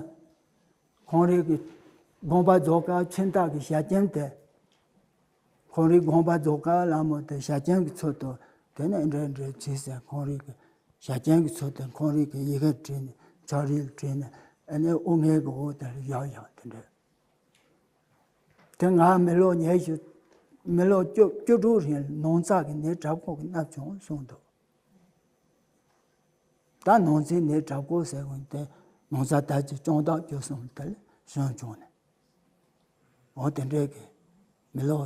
ཁོང་རང་གི་དགོངས་པ་རྫོགས་སྐབས་མཆན་རྟགས་ཀྱི་ཞབས་རྐྱེན་དེ། ཁོང་རང་དགོངས་པ་རྫོགས་སྐབས་ལ་མོ་དེ་ཞབས་རྐྱེན་གྱི་ཚུལ་དུ་དེ་ནས་འདྲ་འདྲ་བྲིས་ཟེར། ཁོང་རང་གི་ཞབས་རྐྱེན་གྱི་ཚུལ་དུ་ཁོང་རང་གི་ཡི་གེར་བྲིས་ནས་ཕྱག་བྲིས་ལ་བྲིས་ནས། ཨ་ནི་དབུ་སྔས་ཀྱི་འོག་དེར་བཞག་བཞག་དེ་འདྲ། དེ་ང་མི་ལོ་ཉི་ཤུ། མི་ལོ་བཅུ་བཅུ་དྲུག་རིང་ནང་རྩ་གི་ནད་དྲག་པོ་གིས་མནར་བྱུང་གསུངས་འདུག། ད་ནང་རྩའི་ནད་དྲག་པོ་ཟེར་གོ་དེ་ནང་རྩ་དར་གྱི་མཆོང་ཐག་བཅུ་གསུམ་དེ་ལ་བྱུང་བྱུང་ནས། འོ་དེ་འདྲའི་གི་མི་ལོ་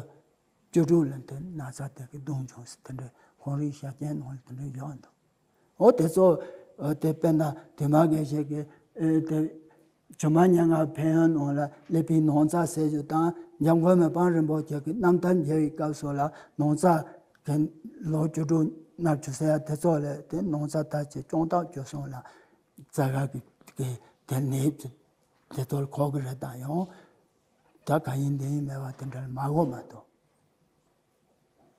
བཅུ་དྲུག་ལ་དེ་ན་ཚ་དེ་གིས་གདུང་བྱུང་ཟེར། དེ་འདྲའི་ཁོང་རའི་ཞབས་རྐྱེན་ནང་ལ་དེ་འདྲའི་ཡོད་འདུག། འོ་དེ་ཚོ། འོ་དེ་དཔེར་ན་དུ་མ་དགེ་བཤེས་ཀྱིས། ཨེ། དེ་སྒྱུ་མ་ཉེར་ལྔ་ཕན་ཡོན་ནང་ལ་ཀླད་པའི་ནང་རྩ་ཟེར་རྒྱུ་དང་། འཇམ་མགོན་མི་ཕམ་རིན་པོ་ཆེ་གི་རྣམ་ཐར་མཇལ་བའི་སྐབས་སུ་ལ་ནང་རྩ་གི་ལོ་བཅུ་དྲུག་མནར་བྱུང་ཟེར་ཡ་དེ་ཚོ་ལ་དེ་ནང་རྩ་དར་གྱི་མཆོང་ཐག་བཅུ་གསུམ་ལ་རྩ་དཀར་གྱི་གི་དེ་ནད་དེ་ཚོ་ལ་གོ་གི་རེད། ད་ཡང་ད་ག་ཡིན་འདི་ཡིན་མེད་པ་དེ་འདྲ་ལ་མ་གོ་མ་གཏོགས།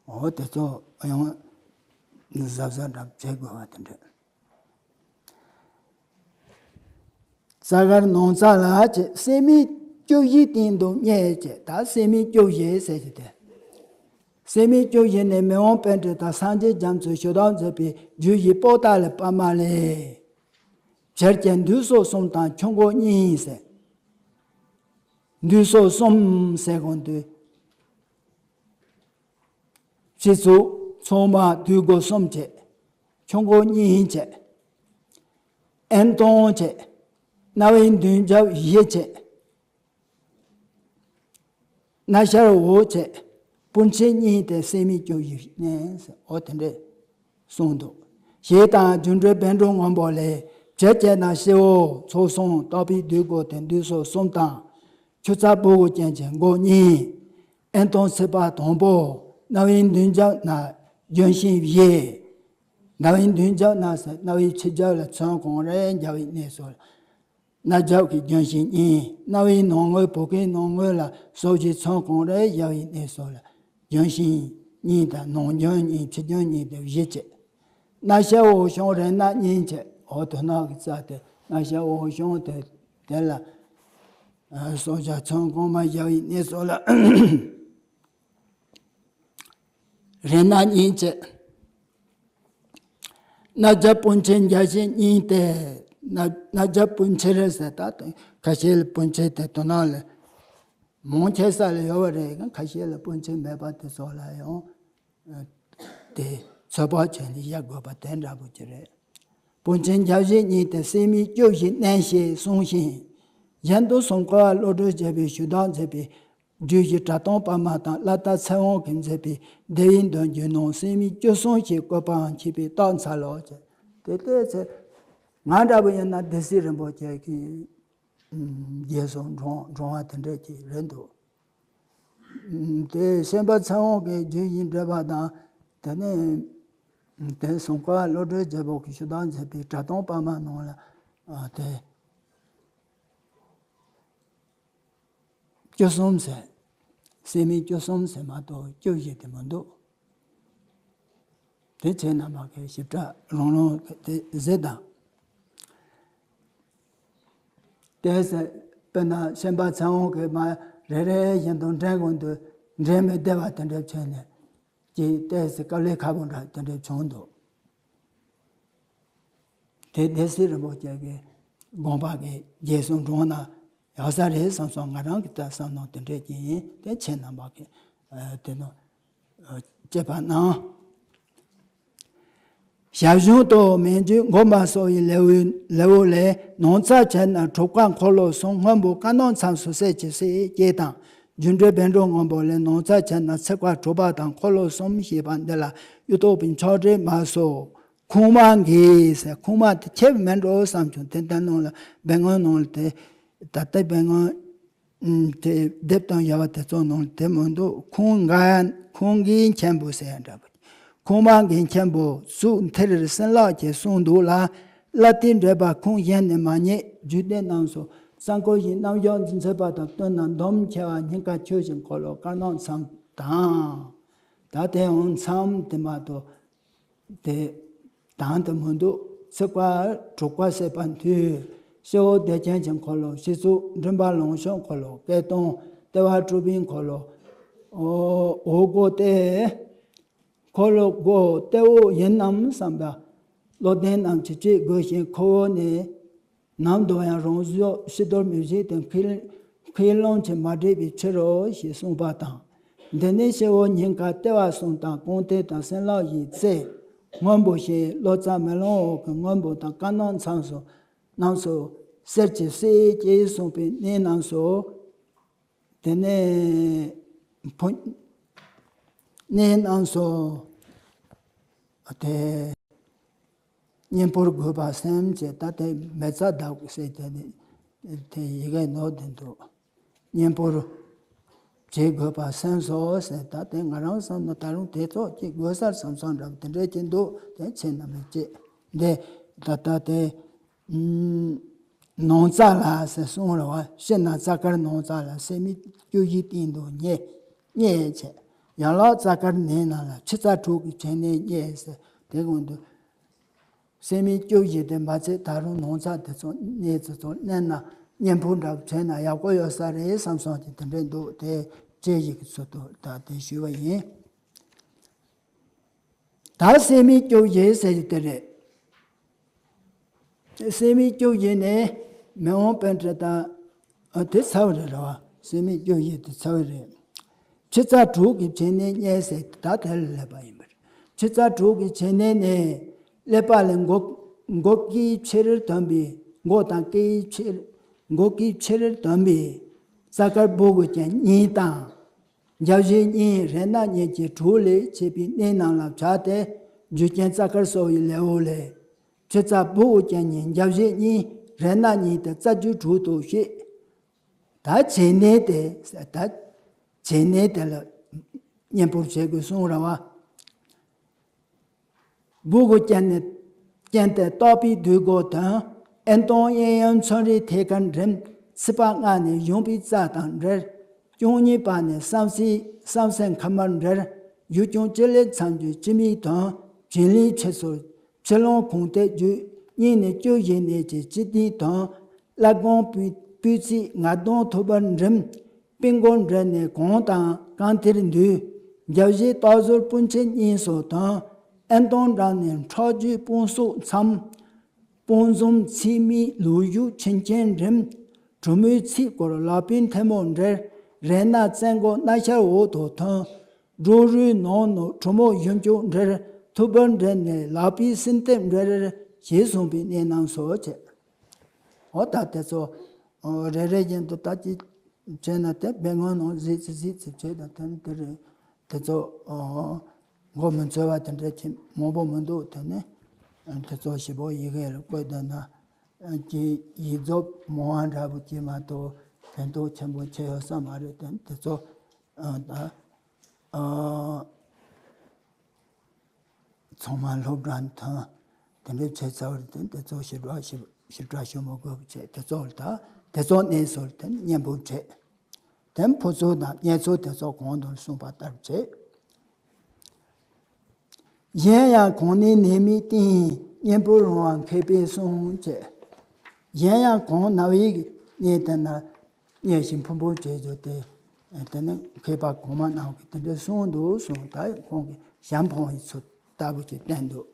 འོ་དེ་ཚོ་ཡང་གཟབ་གཟབ་འདྲ་བྱེད་དགོས་པ་དེ་འདྲ། རྩ་དཀར་ནང་རྩ་ལ་ཅེས། སེན་མོ་བཅུ་བཞིའི་སྟེང་དུ་རྙེད་ཅེས། ད་སེན་མོ་བཅུ་བཞི་ཟེར་གྱི་དེ། སད་མི་བཅུ་བཞི་ནི་མི་དབང་པཎྜི་ཏ་སངས་རྒྱས་རྒྱ་མཚོས་ཞུ་དག་མཛད་པའི་རྒྱུད་བཞི་པོ་ཏ་ལའི་པར་མ་ལས། བྱེད་ཀྱི་འདུས་སོ་གསུམ་དང་ཆོས་འཁོར་གཉིས་ཟེར། འདུས་སོ་གསུམ་ཟེར་གོ་དུས། སྤྱི་གཙུག་མཚོ་མ་འདུས་སྒོ་གསུམ་བྱས། ཆོས་འཁོར་གཉིས་བྱས། ཨེན་སྟོང་བྱས། རྣ་བའི་མདུན་རྒྱབ་བཞི་བྱས། རྣ་ཤར་འོག་བྱས། སྤུ་མཆེད་གཉིས་ཏེ་སད་མི་བཅུ་བཞི་ནས་ཟེར། འོ་དེ་འདྲས་གསུངས་འདུག། ཞེས་དང་སྒྱུ་འཕྲུལ་བཻ་ཌཱུརྱ་སྔོན་པོ་ལས། བྱེད་ཀྱི་ན་སྤྱི་བོ་ཚོགས་གསུམ་དག་པའི་འདུས་སྒོ་སྟེ་འདུས་སོ་གསུམ་དང་། ཆུ་རྩྭ་ཕུར་བུ་ཅན་གྱི་མགོ་གཉིས། ཨེན་སྟོང་ཚེག་པ་དང་པོ། རྣ་བའི་མདུན་རྒྱབ་ན་ལྗོན་ཤིང་བཞི། རྣ་བའི་མདུན་རྒྱབ་ན་ཟེར། རྣ་བའི་ཕྱི་རྒྱབ་ལ་ཚོན་གང་རེ་བརྒྱབ་པའི་གནས་སུ་ལ། རྣ་རྒྱབ་ཀྱི་ལྗོན་ཤིང་གཉིས། རྣ་བའི་ནང་ངོས་བུ་གའི་ནང་ངོས་ལ་སོ་བཞི་ཚོན་གང་རེ་བརྒྱབ་པའི་གནས་སུ་ལ། ལྗོན་ཤིང་གཉིས་དང་ནང་ལྗོན་གཉིས་ཕྱི་ལྗོན་གཉིས་དེ་བཞི་བྱས། རྣ་ཤར་འོག་བྱུང་རེག་ན་གཉིས་བྱས། འོ་དོ་ནག་གི་རྩ་དེ་རྣ་ཤར་འོག་བྱུང་དེ་དེ་ལ། སོ་བརྒྱ་ཚོན་གང་མ་བརྒྱབ་པའི་གནས་སུ་ལ། རེག་ན་གཉིས་བྱས། རྣ་རྒྱབ་སྤུ་མཆེད་བརྒྱ་བྱིན་གཉིས་ཏེ། རྣ་རྣ་རྒྱབ་སྤུ་མཆེད་རེད་ཟེར། ད་ཁ་ཤས་ལ་སྤུ་མཆེད་དེ་དོ་ནག་ལ་མང་ཆེ་ས་ལ་ཡོད་པ་རེད། ཁ་ཤས་ལ་སྤུ་མཆེད་མེད་པ་དེ་ཚོ་ལ་ཡང་དེ་ཚོད་དཔག་བྱས་ནས་བཞག་དགོས་པ་དེ་འདྲ་པོ་ཅིག་རེད། སྤུ་མཆེད་བརྒྱ་བྱིན་གཉིས་ཏེ་སད་མི་བཅུ་བཞི་བསྣན་ཞེས་གསུངས་ཤིང་། གཞན་དུ་སུམ་བསྐལ་པ་བློ་གྲོས་རྒྱལ་པོས་ཞུ་དག་མཛད་པའི་རྒྱུད་བཞི་གྲྭ་ལྟར་པར་མ་དང་བླ་དྭགས་ཚེ་དབང་གིས་མཛད་པའི་བདེ་བའི་འདུན་རྒྱུད་ནང་སད་མི་བཅུ་གསུམ་ཞེས་བཀོད་པའང་མཆིས་པས་བརྟག་འཚལ་ལོ། དེ་ལྟའི་ཚེ་ང་འདྲ་པོ་ཡིན་ན་སྡེ་སྲིད་རིན་པོ་ཆེ་གི་རྒྱས་སོ་འགྲོ་འགྲོ་བ་དེ་འདྲ་ཅིག་རེད་འདུག། དེ་སེམས་དཔའ་ཚེ་དབང་གི་རྒྱུད་བཞི་འགྲེལ་པ་དང་། དེ་ནས་དེ་སུམ་བསྐལ་པ་བློ་གྲོས་རྒྱལ་པོ་གིས་ཞུ་དག་མཛད་པའི་གྲྭ་ལྟར་པར་མ་ནང་ལ་དེ། བཅུ་གསུམ་ཟེར། སད་མི་བཅུ་གསུམ་ཟེར་མ་གཏོགས་བཅུ་བཞི་དེ་མི་འདུག། དེ་ཁྱེད་རྣམ་པ་གིས་ཞིབ་ཕྲ་རང་རང་གིས་དེ་གཟིགས་དང་། དེ་ཟེར། དཔེར་ན་སེམས་དཔའ་ཚེ་དབང་གིས་མ་རེ་རེ་བཞིན་དུ་འདྲེན་དགོས་འདུག། འདྲེན་མི་བདེ་བ་དེ་འདྲ་བྱས་ནས། ཀྱི་ཏོག་ཙམ་དཀའ་ལས་ཁག་པོ་འདྲ་དེ་འདྲ་བྱུང་འདུག། དེ་སྡེ་སྲིད་རིན་པོ་ཆེ་གི་དགོངས་པ་གི་རྗེས་སུ་འགྲོ་ན་ཡག་ས་རེད་བསམ་སོང་། ང་རང་གི་ད་བསམ་མནོ་དེ་འདྲ་ཅིག་ཡིན། དེ་ཁྱེད་རྣམ་པ་གི་དེ་ནོ་དཔྱད་པ་གནང་། ཞར་བྱུང་དུ་མན་ཇུ་མགོ་མ་སོགས་པའི་ལེའུ་ལེའུ་ལས། ནང་རྩ་བྱས་ན་དྲུག་པ་འཁོར་ལོ་གསུམ། སྔོན་པོ་དཀར་ནག་མཚམས་སུ་གསལ་བྱེད་སྲིད་ཅེས་དང་། སྒྱུ་འཕྲུལ་བཻ་ཌཱུརྱ་སྔོན་པོ་ལས། ནང་རྩ་བྱས་ན་ཚེག་པ་དྲུག་པ་དང་འཁོར་ལོ་གསུམ་ཞེས་པ་འདི་ལ་གཡུ་ཐོག་པའི་ཕྱག་བྲིས་མ་སོགས་ཁུངས་མ་འགལ་ཟེར། ཁུངས་མ་དེ་ཁྱད་མེད་འགྲོ་བསམ་བྱུང་། དེ་ལྟར་ནང་ལ་སྦས་མངོན་ནང་ལ་དེ་ད་ལྟའི་སྦས་མངོན་དེ་སྡེབ་དང་ཡལ་བ་དེ་ཚོ་ནང་ལ་དེ་མི་འདུག། ཁུངས་འགལ་ཁུངས་འགལ་མཁན་པོ་ཟེར་འདྲ་པོ། ཁུངས་མ་འགལ་མཁན་པོ་གཙུག་ཐེར་སྲིན་ལག་ཅེས་གསུངས་འདུག་ལ། ལ་ཏིའི་འགྲེལ་པ་ཁུངས་གཞན་ནས་མ་རྙེད། རྒྱུད་སྡེ་རྣམས་སུ་གསང་སྐོར་བཞིའི་རྣམ་གཞག་འཛིན་ཚུལ་པ་དང་བསྟུན་ན་འདོམ་ཆེ་བ་སྙིང་ག་ཆོས་ཀྱི་འཁོར་ལོ་དཀར་ནག་མཚམས་དང་། ད་དེའང་མཚམས་དེ་མ་གཏོགས་དེ་དང་དུ་མི་འདུག། ཚེག་པ་དྲུག་པ་ཟེར་བ་མཐུས་སྤྱི་བོ་བདེ་ཆེན་གྱི་འཁོར་ལོ། སྤྱི་གཙུག་མགྲིན་པ་ལང་ཤོར་འཁོར་ལོ། སྐེ་སྟོང་ལྟེ་བ་དྲུག་པའི་འཁོར་ལོ། འོ་འོ་སྒོ་སྟེ། འཁོར་ལོ་སྒོ་སྟེ་འོག་ཡིན་ནམ་བསམ་པ། བློ་ལྡན་རྣམས་ཀྱིས་དཔྱད་དགོས་ཤིང་། ཁོ་བོ་ནི་ནམ་དུ་ཡང་རང་གཟུགས་ཕྱི་དོར་མི་བྱེད་དེ། མཁའི་མཁའི་རླུང་གིས་མ་བསྒྲིབས་པའི་ཕྱིར་རོ་ཞེས་གསུངས་པ་དང་། འདི་ནི་སྤྱི་བོ་སྙིང་ག་ལྟེ་བ་གསུམ་དང་རྐང་མཐིལ་དང་སྲིན་ལག་བཞིའི་རྩེ་སྔོན་པོ་ཞེས་བློ་རྩ་མེ་ལོང་འོག་གི་སྔོན་པོ་དང་དཀར་ནག་མཚམས་སུ་རྣམས་སུ་གསལ་བྱེད་སྲིད་ཅེས་གསུངས་པའི་གནས་རྣམས་སུ། དེ་ནས་ཕུ་གནས་རྣམས་སུ་དེ་གཉེན་པོར་དགོས་པར་སེམས་ཅེས། ད་དེ་མེ་བཙའ་བརྡབ་ཟེར་དེ་ནི་དེ་ཡི་གེ་ནོར་དེ་འདུག། གཉེན་པོར་བྱེད་དགོས་པར་སེམས་སོ་ཟེར། ད་དེ་ང་རང་བསམ་ན་ད་རུང་དེ་ཚོ་ཅིག་དགོས་སར་བསམ་བསམ་འདྲ་བ་དེ་འདྲ་ཅིག་འདུག། དེ་ཁྱེད་རྣམ་པས་ཅིག་འདི་ད་ལྟ་དེ། ནང་རྩ་ལ་ཟེར་གསུངས་རེད་བ། ཕྱི་ན་རྩ་དཀར་ནང་རྩ་ལ་སད་མི་བཅུ་བཞིའི་སྟེང་དུ་བསྙེས་བསྙེས་བྱས། ཡན་ལག་རྩ་དཀར་ནང་ན་ལ་ཕྱི་རྩ་དྲུག་གི་བྱེད་གནས་བསྙེས་ཟེར། དེ་གོང་དུ་སད་མི་བཅུ་བཞི་དེ་མ་ཚད་ད་རུང་ནང་རྩ་དེ་ཚོ་གནས་དེ་ཚོ་གནས་ན་གཉེན་པོ་འདྲ་བྱས་ན་ཡག་པོ་ཡོད་ས་རེད་བསམ་སོང་གི་དེ་འདྲས་འདུག། དེ་བཅད་བཞི་གི་ཚུལ་དུ་ད་དེ་ཞུས་པ་ཡིན། ད་སད་མི་བཅུ་བཞི་ཟེར་གྱི་དེ་རེད། སད་མི་བཅུ་བཞི་ནི་མི་དབང་པཎྜི་ཏ། ཨ། དེ་ཚར་བ་རེད་ར་བ། སད་མི་བཅུ་བཞི་དེ་ཚར་བ་རེད། ཕྱི་རྩ་དྲུག་གི་བྱེད་གནས་གཉིས་ཟེར་ད་དེ་ལ་སླེབས་པ་ཡིན་པ་རེད། ཕྱི་རྩ་དྲུག་གི་བྱེད་གནས་ནི། ཀླད་པ་ལ་མགོ་མགོ་སྐེའི་ཕྱི་རོལ་དོན་པའི། མགོ་དང་སྐེའི་ཕྱི། མགོ་སྐེའི་ཕྱི་རོལ་དོན་པའི་རྩ་དཀར་སྦུ་གུ་ཅན་གཉིས་དང་། རྒྱབ་བཞི་གཉིས་རས་སྣ་གཉིས་ཀྱི་དྲུག་ལས་བྱས་པའི་གནས་རྣམས་ལ་བྱ་སྟེ། རྒྱུ་རྐྱེན་རྩ་དཀར་གསོ་བའི་ལེའུ་ལས། ཕྱི་རྩ་སྦུ་གུ་ཅན་གཉིས། རྒྱབ་བཞི་གཉིས། རས་སྣ་གཉིས་ཏེ་རྩ་རྒྱུད་དྲུག་ཏུ་བཤད། ད་བྱེད་གནས་དེ། ད་བྱེད་གནས་དེ་ལ་མཉམ་པོར་བྱེད་དགོས་གསུངས་ར་བ། སྦུ་གུ་ཅན་ནི། ཅན་ཏེ་རྟོག་པས་བསྡུས་དགོས་དོན། ཨེ་སྟོང་གཡས་གཡོན་མཚོན་རིས་ཐད་ཀར་འགྲིམ། ཚེས་པ་ལྔ་ནི་གཞོང་པའི་རྩ་དང་འབྲེལ། བཅུ་གཉིས་པ་ནི་བསམ་སེའི་བསམ་སེའི་ཁ་མར་འབྲེལ། ཡུལ་ལྗོངས་སྤྱི་ལེ་མཚམས་ཀྱི་སྤྱི་མིང་དོན། བྱིན་ལེན་ཕྱི་སོར་ཕྱི་ལོང་གུང་སྟེ་བརྒྱུད། གཉིས་ནི་བཅུ་བཞི་གནས་ཀྱི་སྤྱི་དོན་དོན། བླ་སྒང་སྤུས་སྤུས་ཚད་ངར་གདོང་ཐུག་པར་འགྲིམ། པི་མགོ་འབྲེལ་ནས་གོང་དང་རྐང་མཐིལ་འདུས། རྒྱབ་བཞི་ལྟག་ཟུར་སྤུན་མཆེད་གཉིས་སུ་དོན། ཨེ་སྟོང་འགྲམ་ནས་ཁྲག་རྒྱུད་དཔུང་སོགས་མཚམས། དཔུང་འཛོམས་ཚིགས་མིག་ལུས་གཞུག་མཆིན་ཅན་འགྲིམ། གྲུ་མོའི་ཚིགས་སྐོར་ལག་པའི་མཐེ་མོ་འབྲེལ། རས་སྣ་བཙན་མགོ་སྣ་ཤར་འོག་ཏུ་ཐོན། སྒྲོ་རུའི་ནང་ནུབ་གྲུ་མོ་གཞུ་མཆུ་འབྲེལ། ཐུག་པར་འབྲེལ་ནས་ལག་པའི་སྲིན་ལྟེབ་འབྲེལ། ཞེས་གསུངས་པའི་གནས་རྣམས་སོ་བྱེད། འོ་ད་དེ་ཚོ། ཨོ། རེ་རེ་བཞིན་དུ་ད་ཅི་བྱས་ན་དེ་སྦས་མངོན་ནང་གཟིགས་ཚེ་གཟིགས་ཚེ་བྱས་ན་དེ་ནི་དེ་རེད། དེ་ཚོ། ཨོ། མགོ་མི་ཚོས་པ་དེ་འདྲ་ཅིག་མང་པོ་མི་འདུག་དེ་ནི་དེ་ཚོ་ཞིབ་པོ་ཡི་གེ་ལ་བཀོད་བསྡད་ན། ཨ། ཅིག་ཡིག་རྫོབ་མང་བ་འདྲ་པོ་ཅིག་མ་གཏོགས་ཕན་ཐོགས་ཆེན་པོ་ཅིག་ཡོད་ས་མ་རེད། དེ་དེ་ཚོ། ཨ། ད། ཨ། ཚང་མ་སློབ་གྲྭ་ཐོན། དེ་འདྲའི་བྱས་ཚར་བ་རེད། དེ་དེ་ཚོ་ཞིབ་ཕྲ་ཞིབ་ཞིབ་ཕྲ་ཞུ་མི་དགོས་པ་བྱས། དེ་ཚོ་ལ་ད་དེ་ཚོ་གནས་ཚུལ་དེ་མཉམ་པོ་བྱས། དེ་ཕུ་ཚུགས་དང་བསྙེན་ཚུལ་དེ་ཚོ་གོང་དུ་གསུངས་པ་ལྟར་བྱས། གཞན་ཡང་གོང་ནས་ནད་མེད་ཏིང་ངེ་འཛིན་པོ་རུང་བ་མཁས་པས་གསུངས་བྱས། གཞན་ཡང་གོང་རྣ་བའི་གནས་དེ་ན་གནས་ཤིང་ཕུང་པོ་བྱས་བརྗོད་དེ། དེ་ནི་མཁས་པ་གོང་མ་རྣམས་ཀྱིས་དེ་འདྲ་གསུངས་འདུག་གསུངས། ད་ཁོང་གིས་ཞལ་འཕངས་པའི་ཚུལ་ལྟ་བུ་ཅིག་བསྟན་འདུག